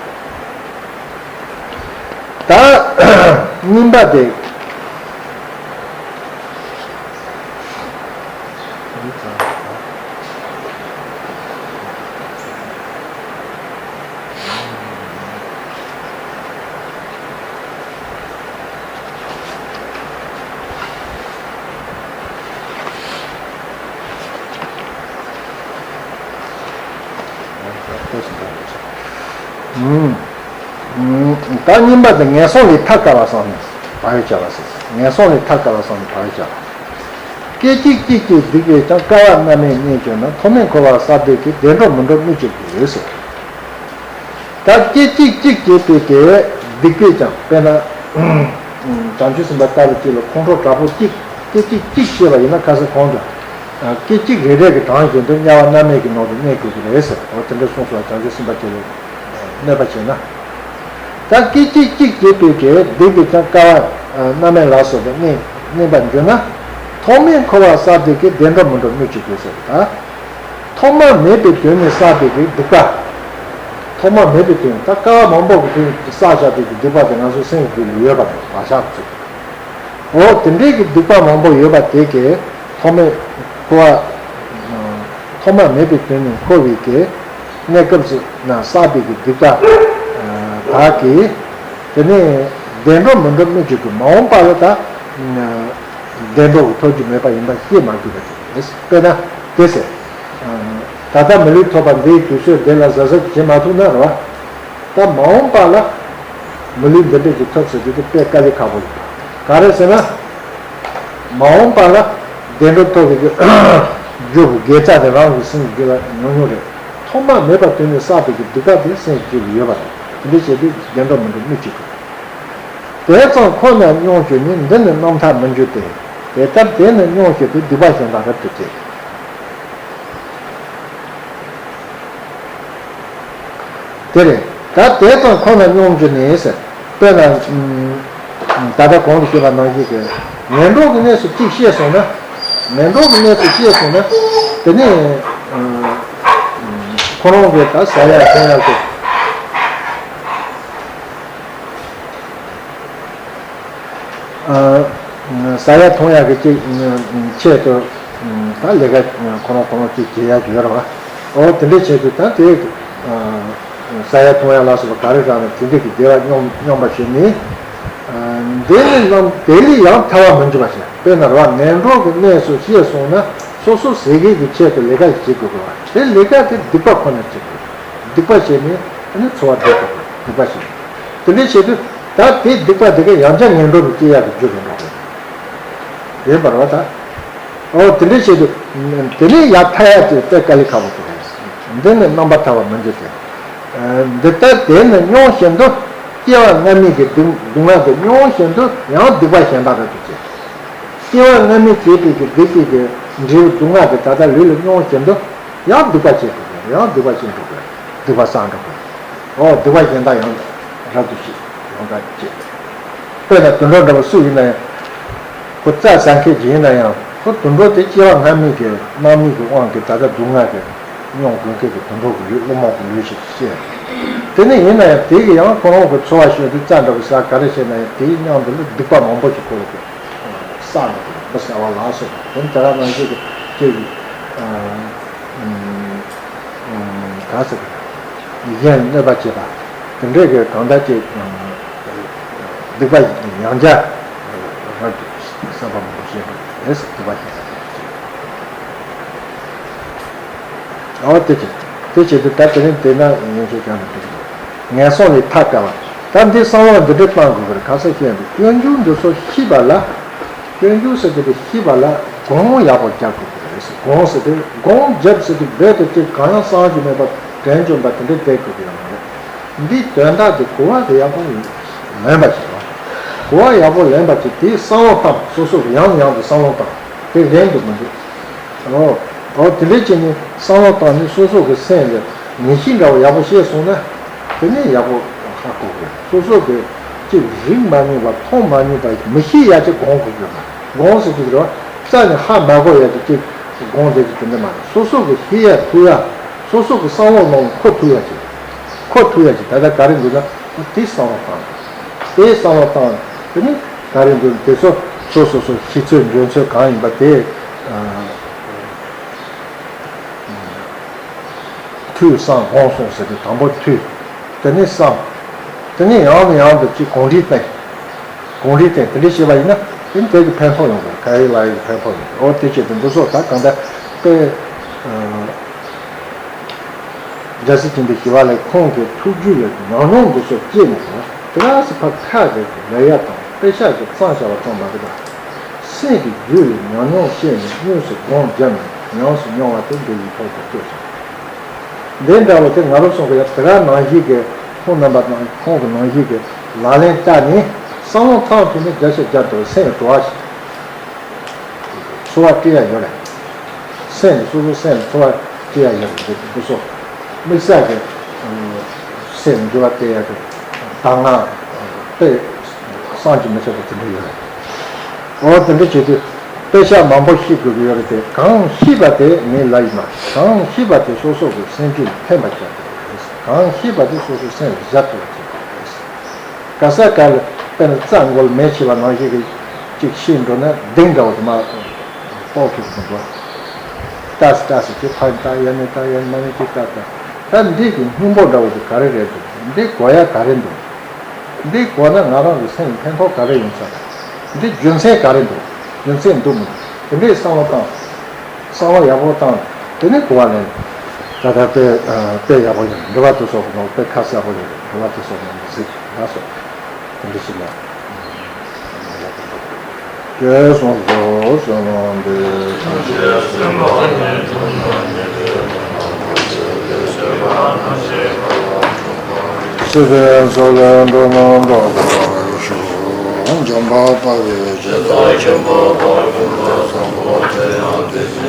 ད་གཉིས་པ་དེ། ད་གཉིས་པ་དེ་ངན་སོང་ལས་ཐར་དཀའ་བ་བསམ་ནས་བག་ཡོད་བྱ་བ་ཟེར། ངན་སོང་ལས་ཐར་དཀའ་བ་བསམ་ནས་བག་ཡོད་བྱ་བ། སྐད་ཅིག་གཅིག་གིས་སྡིག་པས་ཀྱང་། དཀའ་བ་མནར་མེད་རྙེད་གྱུར་ན། ཐོག་མེད་འཁོར་བ་བསལ་འདོད་ཀྱིས། བདེ་འགྲོར་མི་འགྲོ་སྨོས་ཅི་དགོས་ཟེར། ད་སྐད་ཅིག་གཅིག་བྱས་པའི་གི་སྡིག་པས་ཀྱང་། དཔེར་ན། བྱང་ཆུབ་སེམས་དཔའ་ལྟ་བུ་གཅིག་ལ་ཁོང་ཁྲོ་དྲག་པོ་གཅིག་སྐད་ཅིག་གཅིག་བྱས་པ་ཡིན་ན། ཁ་སང་གོང་དུ། སྐད་ཅིག་རེ་རེ་གི་གྲངས་བཞིན་དུ་དམྱལ་བ་མནར་མེད་ཀྱི་ནང་དུ་གནས་དགོས་ཀྱི་རེད་ཟེར། འོ་དེ་འདྲ་གསུངས་སོང་བ། བྱང་ཆུབ་སེམས་དཔའ་གཅིག་ལ་གནོད་པ་བྱས་ན། ད་སྐད་ཅིག་གཅིག་བྱས་པའི་གི་སྡིག་པས་ཀྱང་། དཀའ་བ་མནར་མེད་ལ་སོགས་པས་གནས་གནས་པར་འགྱུར་ན། ཐོག་མེད་འཁོར་བ་བསལ་འདོད་ཀྱིས། བདེ་འགྲོར་མི་འགྲོ་སྨོས་ཅི་དགོས་ཟེར། ད། ཐོག་མ་མེད་པའི་དུས་ནས་བསགས་པའི་གི་སྡིག་པ། ཐོག་མ་མེད་པའི་དུས་ད་དཀའ་བ་མང་པོ་གི་དུས་བསགས་བཞག་པའི་གི་སྡིག་པ་དེ་ང་ཚོ་སེམས་ཀྱི་ཡོད་པ་དང་བག་ཆགས་ཚུད། འོ་དེ་འདྲའི་གི་སྡིག་པ་མང་པོ་ཡོད་པ་དེ་གི་ཐོག་མེད་འཁོར་བ། ཐོག་མ་མེད་པའི་དུས་ནས་འཁོར་བའི་གི་གནས་སྐབས་སུ་ན་བསགས་པའི་གི་སྡིག་པ་དག་གིས། དེ་ནས་བདེ་འགྲོར་མི་འགྲོ་སྨོས་ཅི་དགོས། མ་འོངས་པ་ལ་ད་བདེ་འགྲོ་གི་ཐོབ་རྒྱུ་མེད་པ་ཡིན་པ་ཤེས་མ་དགོས་པ་ཞིག་རེད། དཔེར་ན་དེ་ཟེར། ད་ལྟ་མི་ལུས་ཐོབ་པ་འདིའི་དུས་ཚོད་འདི་ལ་གཟབ་གཟབ་བྱེད་མ་ཐུབ་ན་རེད་བ། ད་མ་འོངས་པ་ལ་མི་ལུས་འདི་འདྲ་ཅིག་ཐོབ་ཟེར་རྒྱུ་དེ་དཔེ་དཀའ་ལས་ཁག་པོ་ཡིན། ག་རེ་ཟེར་ན། མ་འོངས་པ་ལ་བདེ་འགྲོ་ཐོབ་པའི་རྒྱུ་རྒྱུ་གི་དགེ་རྩ་དེ་རང་གི་སེམས་ཀྱི་རྒྱུད་ལ་ཉུང་ཉུང་རེད། ཐོག་མ་མེད་པ་དུས་ནས་བསགས་པའི་གི་སྡིག་པ་དེ་སེམས་ཀྱི་རྒྱུད་ལ་ཡོད་པ་རེད། དེ་འདྲ་བྱས་དུས་བདེ་འགྲོར་མི་འགྲོ་སྨོས་ཅི་དགོས། དེ་ཙམ་ཁོ་ན་སྙོམས་གྱུར་ནས། འདི་ནི་རྣམ་ཐར་མི་འགྱུར་ཏེ། དེ་ལྟར་དེ་ནི་སྙོམས་གྱུར་ཏེ། སྡིག་པ་གཞན་དག་རབ་ཏུ་སྤྱད། དེ་རེད། ད་དེ་ཙམ་ཁོ་ན་སྙོམས་གྱུར་ནས་ཟེར། དཔེར་ན། ད་ལྟ་གོང་དུ་ཞུས་པ་ནང་བཞིན་གྱི་ངན་འགྲོ་གི་གནས་སུ་གཅིག་སྐྱེས་སོང་ན། ངན་འགྲོ་གི་གནས་སུ་སྐྱེས་སོང་ན། དེ་ནས་ཁོ་རང་གི་ད་ཟ་ཡ་འཐུང་ཡ་གི་ཟ་ཡ་འཐུང་ཡ་གི་ཅིག་ཆེད་དུ་ད་ལས་ཀ་ཁོ་རང་ཁོ་རང་ཅིག་བྱེད་ཡ་ཡོད་རེད་བ། འོ་དེ་འདྲ་བྱེད་དུས་ད་དེ་ཟ་ཡ་འཐུང་ཡ་ལ་སོགས་པ་ག་རེ་རག་ན་དེ་འདྲ་གི་བདེ་བ་སྙོམས་སྙོམས་པ་བྱས་ནས། འདི་ནི་རྣམ་དེ་ལས་ཡང་ཐར་བར་མི་འགྱུར་བ་ཞིག་དཔེར་ན་རེད་བ། ངན་འགྲོ་གི་གནས་སུ་སྐྱེས་སོང་ན་སོ་སོ་ཟས་གོས་ཀྱི་ཆེད་དུ་ལས་ཀ་ཞིག་བྱེད་དགོས་པ། དེ་ལས་ཀ་དེ་སྡིག་པ་ཁོ་ན་བྱེད་དགོས། སྡིག་པ་བྱས་ནས་ཨ་ནི་འཚོ་བ་སྡོད་དགོས། སྡིག་པ་བྱེད། དེ་འདྲ་བྱེད་དུས་ད་དེ་སྡིག་པ་དེ་ག་ཡང་བསྐྱར་ངན་འགྲོ་ནས་སྐྱེ་ཡག་གི་རྒྱུ་རུ་འགྲོ་དགོས། ཡོད་པ་རེད་བ་ད། འོ་དེ་འདྲ་བྱེད་དུས་དེ་ནས་ཡར་ཐར་ཡག་དེ་དཔེ་དཀའ་ལས་ཁག་པོ་ཞིག་རེད། འདི་ནི་རྣམ་པར་ཐར་བར་མི་འགྱུར་ཏེ། འདི་ལྟར་དེ་ནི་སྙོམས་བཞིན་དུ། སྐྱེ་བ་སྔ་མའི་གི་སྡུག་སྡུག་བསྔལ་དེ་སྙོམས་བཞིན་དུ་ཡང་སྡིག་པ་གཞན་དག་རབ་ཏུ་སྤྱད། སྐྱེ་བ་སྔ་མའི་བྱས་པའི་གི་སྡིག་པའི་གི་འབྲས་བུ་སྡུག་བསྔལ་དེ་ད་ལྟ་ལུས་ལ་སྙོམས་བཞིན་དུ་ཡང་སྡིག་པ་བྱེད་འགྲོ་དགོས། ཡང་སྡིག་པ་བྱེད་འགྲོ་དགོས། སྡིག་པ་བསགས་འགྲོ་དགོས། འོ་སྡིག་པ་གཞན་དག་ཡང་རབ་ཏུ་སྤྱད། ཡང་དག་བྱེད། དཔེར་ན་དུད་འགྲོ་འདྲ་བོ་སུ་ཡིན་ན་ཡང་། ཁོ་རྩྭ་ཟ་མཁན་ཅིག་ཡིན་ན་ཡང་ཁོ་དུད་འགྲོ་དེ་སྐྱེ་བ་སྔ་མའི་གི་རྣམ་སྨིན་གྱི་དབང་གིས་ད་ལྟ་སྡུག་བསྔལ་གྱི་མྱོང་དགོས་མཁན་གྱི་དུད་འགྲོ་གི་ལུས་བླུན་རྨོངས་ཀྱི་ལུས་ཤིག་སྐྱེས། དེ་ནས་ཡིན་ན་ཡང་དེ་གི་ཡང་ཁོ་རང་གི་འཚོ་བ་ཞོར་དུ་རྩྭ་འདྲ་བོ་ཟ་ག་རེ་བྱས་ན་ཡང་དེའི་མཉམ་དུ་ལ་སྡིག་པ་མང་པོ་ཞིག་ཁོ་ལ་གི་བསགས་འགྲོ་གི་རེད། མི་ཟ་བ་ལ་སོགས་པ་དེ་དེ་ག་ནང་བཞིན་གྱི་སྐྱེ་གི་ཟེར། གཞན་གནོད་པ་བྱེད་པ། དེ་འདྲའི་གི་གང་ལྟར་གྱི་སྡིག་པ་ཡང་བསྐྱར་རབ་ཏུ་བསགས་པ་མང་པོ་བྱས་པ་རེད་ཟེར། སྡིག་པ་བཤགས་པ་ཡང་བསྐྱར། འོ་དེ་བྱས། དེ་བྱས་ཏེ་ད་དེ་རིང་དེ་ན་ཡོན་ཆོས་ཀྱང་འགྲིག་གི་འདུག་ངན་སོང་ལས་ཐར་དཀའ་བ། ད་འདི་བསམ་བློ་འདི་འདྲ་བཏང་དགོས་ཀྱི་རེད། ག་ས་ཤེས་འདུག་སྐྱོན་འཇུག་འདི་ཚོ་ཤེས་པ་ལ། སྐྱོན་འཇུག་ཟེར་དེ་དེ་ཤེས་པ་ལ་སྒོམ་ཡག་པོ་རྒྱབ་དགོས་ཀྱི་རེད་ཟེར། སྒོམ་ཟེར་དེ་སྒོམ་རྒྱབ་ཟེར་དེ་རྦད་དེ་དེ་གང་ཡང་བསམ་རྒྱུ་མེད་པ་དྲན་བཅོམ་པ་དེ་འདྲ་བསྡད་དགོས་ཀྱི་ཡོད་མ་རེད། འདིའི་དོན་དག་དེ་གོ་བ་དེ་ཡག་པོ་ལེན་པ་བྱེད་རོགས། གོ་བ་ཡག་པོ་ལེན་པ་བྱེད། དེའི་བསམ་བློ་བཏང་། སོ་སོ་གི་ཡང་ནས་ཡང་དུ་བསམ་བློ་བཏང་། དེ་ལན་དུ་མི་འདུག་ཨོ། ཨོ་དེ་འདྲ་བྱས་ནས་བསམ་བློ་བཏང་ནས་སོ་སོ་གི་སེམས་ལ་ངེས་ཤེས་འདྲ་བོ་ཡག་པོ་ཤེས་སོང་ན། དེ་ནས་ཡག་པོ་ཧ་གོ་དགོས། སོ་སོ་གི་ཅིག་རིག་མ་མྱོང་བ། མཐོང་མ་མྱོང་བ། མི་ཤེས་ཡ་ཅིག་སྒོམ་དགོས་ཀྱི་ཡོད་ན། སྒོམ་ཟེར་གྱི་རེད་བ། རྩ་ནས་ཧ་མ་གོ་ཡ་ཅིག་ཅིག་སྒོམ་བསྡད་ཀྱི་དེ་འདྲ་མ་རེད། སོ་སོ་གི་ཤེས་ཡ་ཐུབ་ཡ། སོ་སོ་གི་བསམ་བློ་ནང་འཁོར་ཐུབ་ཡ་ཅིག་འཁོར་ཐུབ་ཡ་ཅིག་ད་ལྟ་ག་རེ་འདུག་ན་དེ་བསམ་བློ་བཏང་། དེ་བསམ་བློ་བཏང་། དེ་ནི་ག་རེ་འདུག་དེ་ཚོ་སོ་སོ་སོ་ཤེས་ཚོད་འཇོན་ཚོད་གང་ཡིན་པ་དེ། ཨ། ཐོས་བསམ་སྒོམ་གསུམ་ཟེར་ཏེ་དང་པོ་ཐོས། དེ་ནས་བསམ། དེ་ནས་ཡང་ནས་ཡང་དུ་ཅིག་གོམས་འདྲིས་བསྟེན། གོམས་འདྲིས་བསྟེན། དེ་འདྲ་བྱས་པ་ཡིན་ན་དེ་ནི་དེ་གི་ཕན་ཐོགས་ཡོང་དགོས། ཀ་ཡེ་ལ་ཡེ་གི་ཕན་ཐོགས་ཡོང་དགོས། འོ་དེ་བྱས་ཏེ་འདི་ཚོ་ད་གང་ལྟར་དཔེ། ཨ། རྒྱལ་སྲས་བྱིན་པའི་ཞི་བ་ལྷས་ཁོང་གི་ཐུགས་རྒྱུད་ལ་ཉམས་མྱོང་འདི་ཚོ་སྐྱེས་ནས། དེ་ར་སི་ཕ་ཁ་གི་ལ་ཡ་དང་དཔེ་ཆ་གི་གཙང་བྱ་བ་ཙམ་མ་རེད་པ། སེམས་ཀྱི་རྒྱུད་ལ་ཉམས་མྱོང་སྐྱེས་ནས་དངོས་སུ་སྒོམ་བརྒྱབ་ནས་ཉམས་སུ་མྱོང་བ་དེ་འདི་ཡི་ཐོག་ཏུ་སྐྱེས་སོང་། འདི་འདྲ་བོ་དེ་ང་རང་ཚོ་གི་ཡ་དེ་ར་ནང་བཞིན་གྱི་ཁོང་རྣམ་པ་དང་ཁོང་གི་ནང་བཞིན་གྱི་ལག་ལེན་བསྟར་ནས་བསམ་བློ་ཐང་དུ་ནས་བརྒྱ་ཆ་བརྒྱ་དུ་སེམས་འགྲོ་བ་ཞིག་འཚོ་བ་སྐྱེལ་ཡ་ཡོད་རེད། སེམས་ནི་སོ་སོའི་སེམས་ལ་འཚོ་བ་སྐྱེལ་ཡ་ཡོད་རེད། འདི་སོ་དམིགས་བསལ་གྱི་སེམས་འགྱུར་བ་སྟེར་ཡ་གི་གདམས་ངག་དཔེ་བསམ་གྱིས་མི་ཁྱབ་པ་དེ་འདྲ་ཡོད་རེད། འོ་དེ་འདྲ་བྱེད་དུས་དཔེ་ཆ་མང་པོ་ཤེས་དགོས་ཀྱི་ཡོད་རེད་དེ། གང་ཤེས་པ་དེ་མི་ལ་ཡིན་ན། གང་ཤེས་པ་དེ་སོ་སོ་གི་སེམས་རྒྱུད་ལ་ཕན་པ་བྱ་དགོས་རེད། གང་ཤེས་པ་དེ་སོ་སོའི་སེམས་ལ་བཞག་ཐུབ་པ་བྱེད་དགོས་རེད། ག་ས་ག་ལ་དཔེར་ན་རྩྭ་མགོ་ལ་མེ་མཆེད་པ་ནང་བཞིན་གྱི་ཅིག་ཤེས་འགྲོ་ན་གདེང་འདྲ་བོ་དེ་མ་སྤོག་ཐུབ་ཀྱི་འགྲོ། ལྟ་སི་ལྟ་སི་ཅིག་ཕ་ཡི་ལྟ་ཡ་ནི་ལྟ་ཡ་ནི་མ་ནི་ཅིག་ལྟ་ལྟ། ད་འདི་གི་སྙིང་པོ་འདྲ་བོ་དེ་ག་རེ་རེད་འདུག་འདི་གོ་ཡ་ག་རེ་འདུག་འདི་གོ་ན་ང་རང་གི་སེམས་ལ་ཕན་ཐོགས་ག་རེ་ཡོང་ས་རེད། འདི་རྒྱུ་མཚན་ག་རེ་འདུག་རྒྱུ་མཚན་འདུག་མི་འདུག་དེ་འདྲའི་བསམ་བློ་བཏང་། བསམ་བློ་ཡག་པོ་བཏང་། དེ་ནས་གོ་བ་ལེན། ད་ལྟ་དཔེ་དཔེ་ཡག་པོ་ཡིན། འགྲེལ་པ་དེ་ཚོ་གི་ནང་དཔེ་ཁ་གསལ་པོ་ཡོད་རེད། འགྲེལ་པ་དེ་ཚོ་ནང་གཟིགས་ལ་སོགས་དེ་འདྲ་ཞིག་ལ། ཞེས་གསུངས་སོ། བསོད་ནམས་འདི། སྲིད་པའི་མཚོ་ལས་འགྲོ་རྣམས་སྒྲོལ་བར་ཤོག། འཇམ་དཔལ་དཔའ་བོས་ཇི་ལྟར་མཁྱེན་པ་དཔའ་བོས་ཀུན་ཏུ་བཟང་པོ་དེ་ཡང་དེ་བཞིན།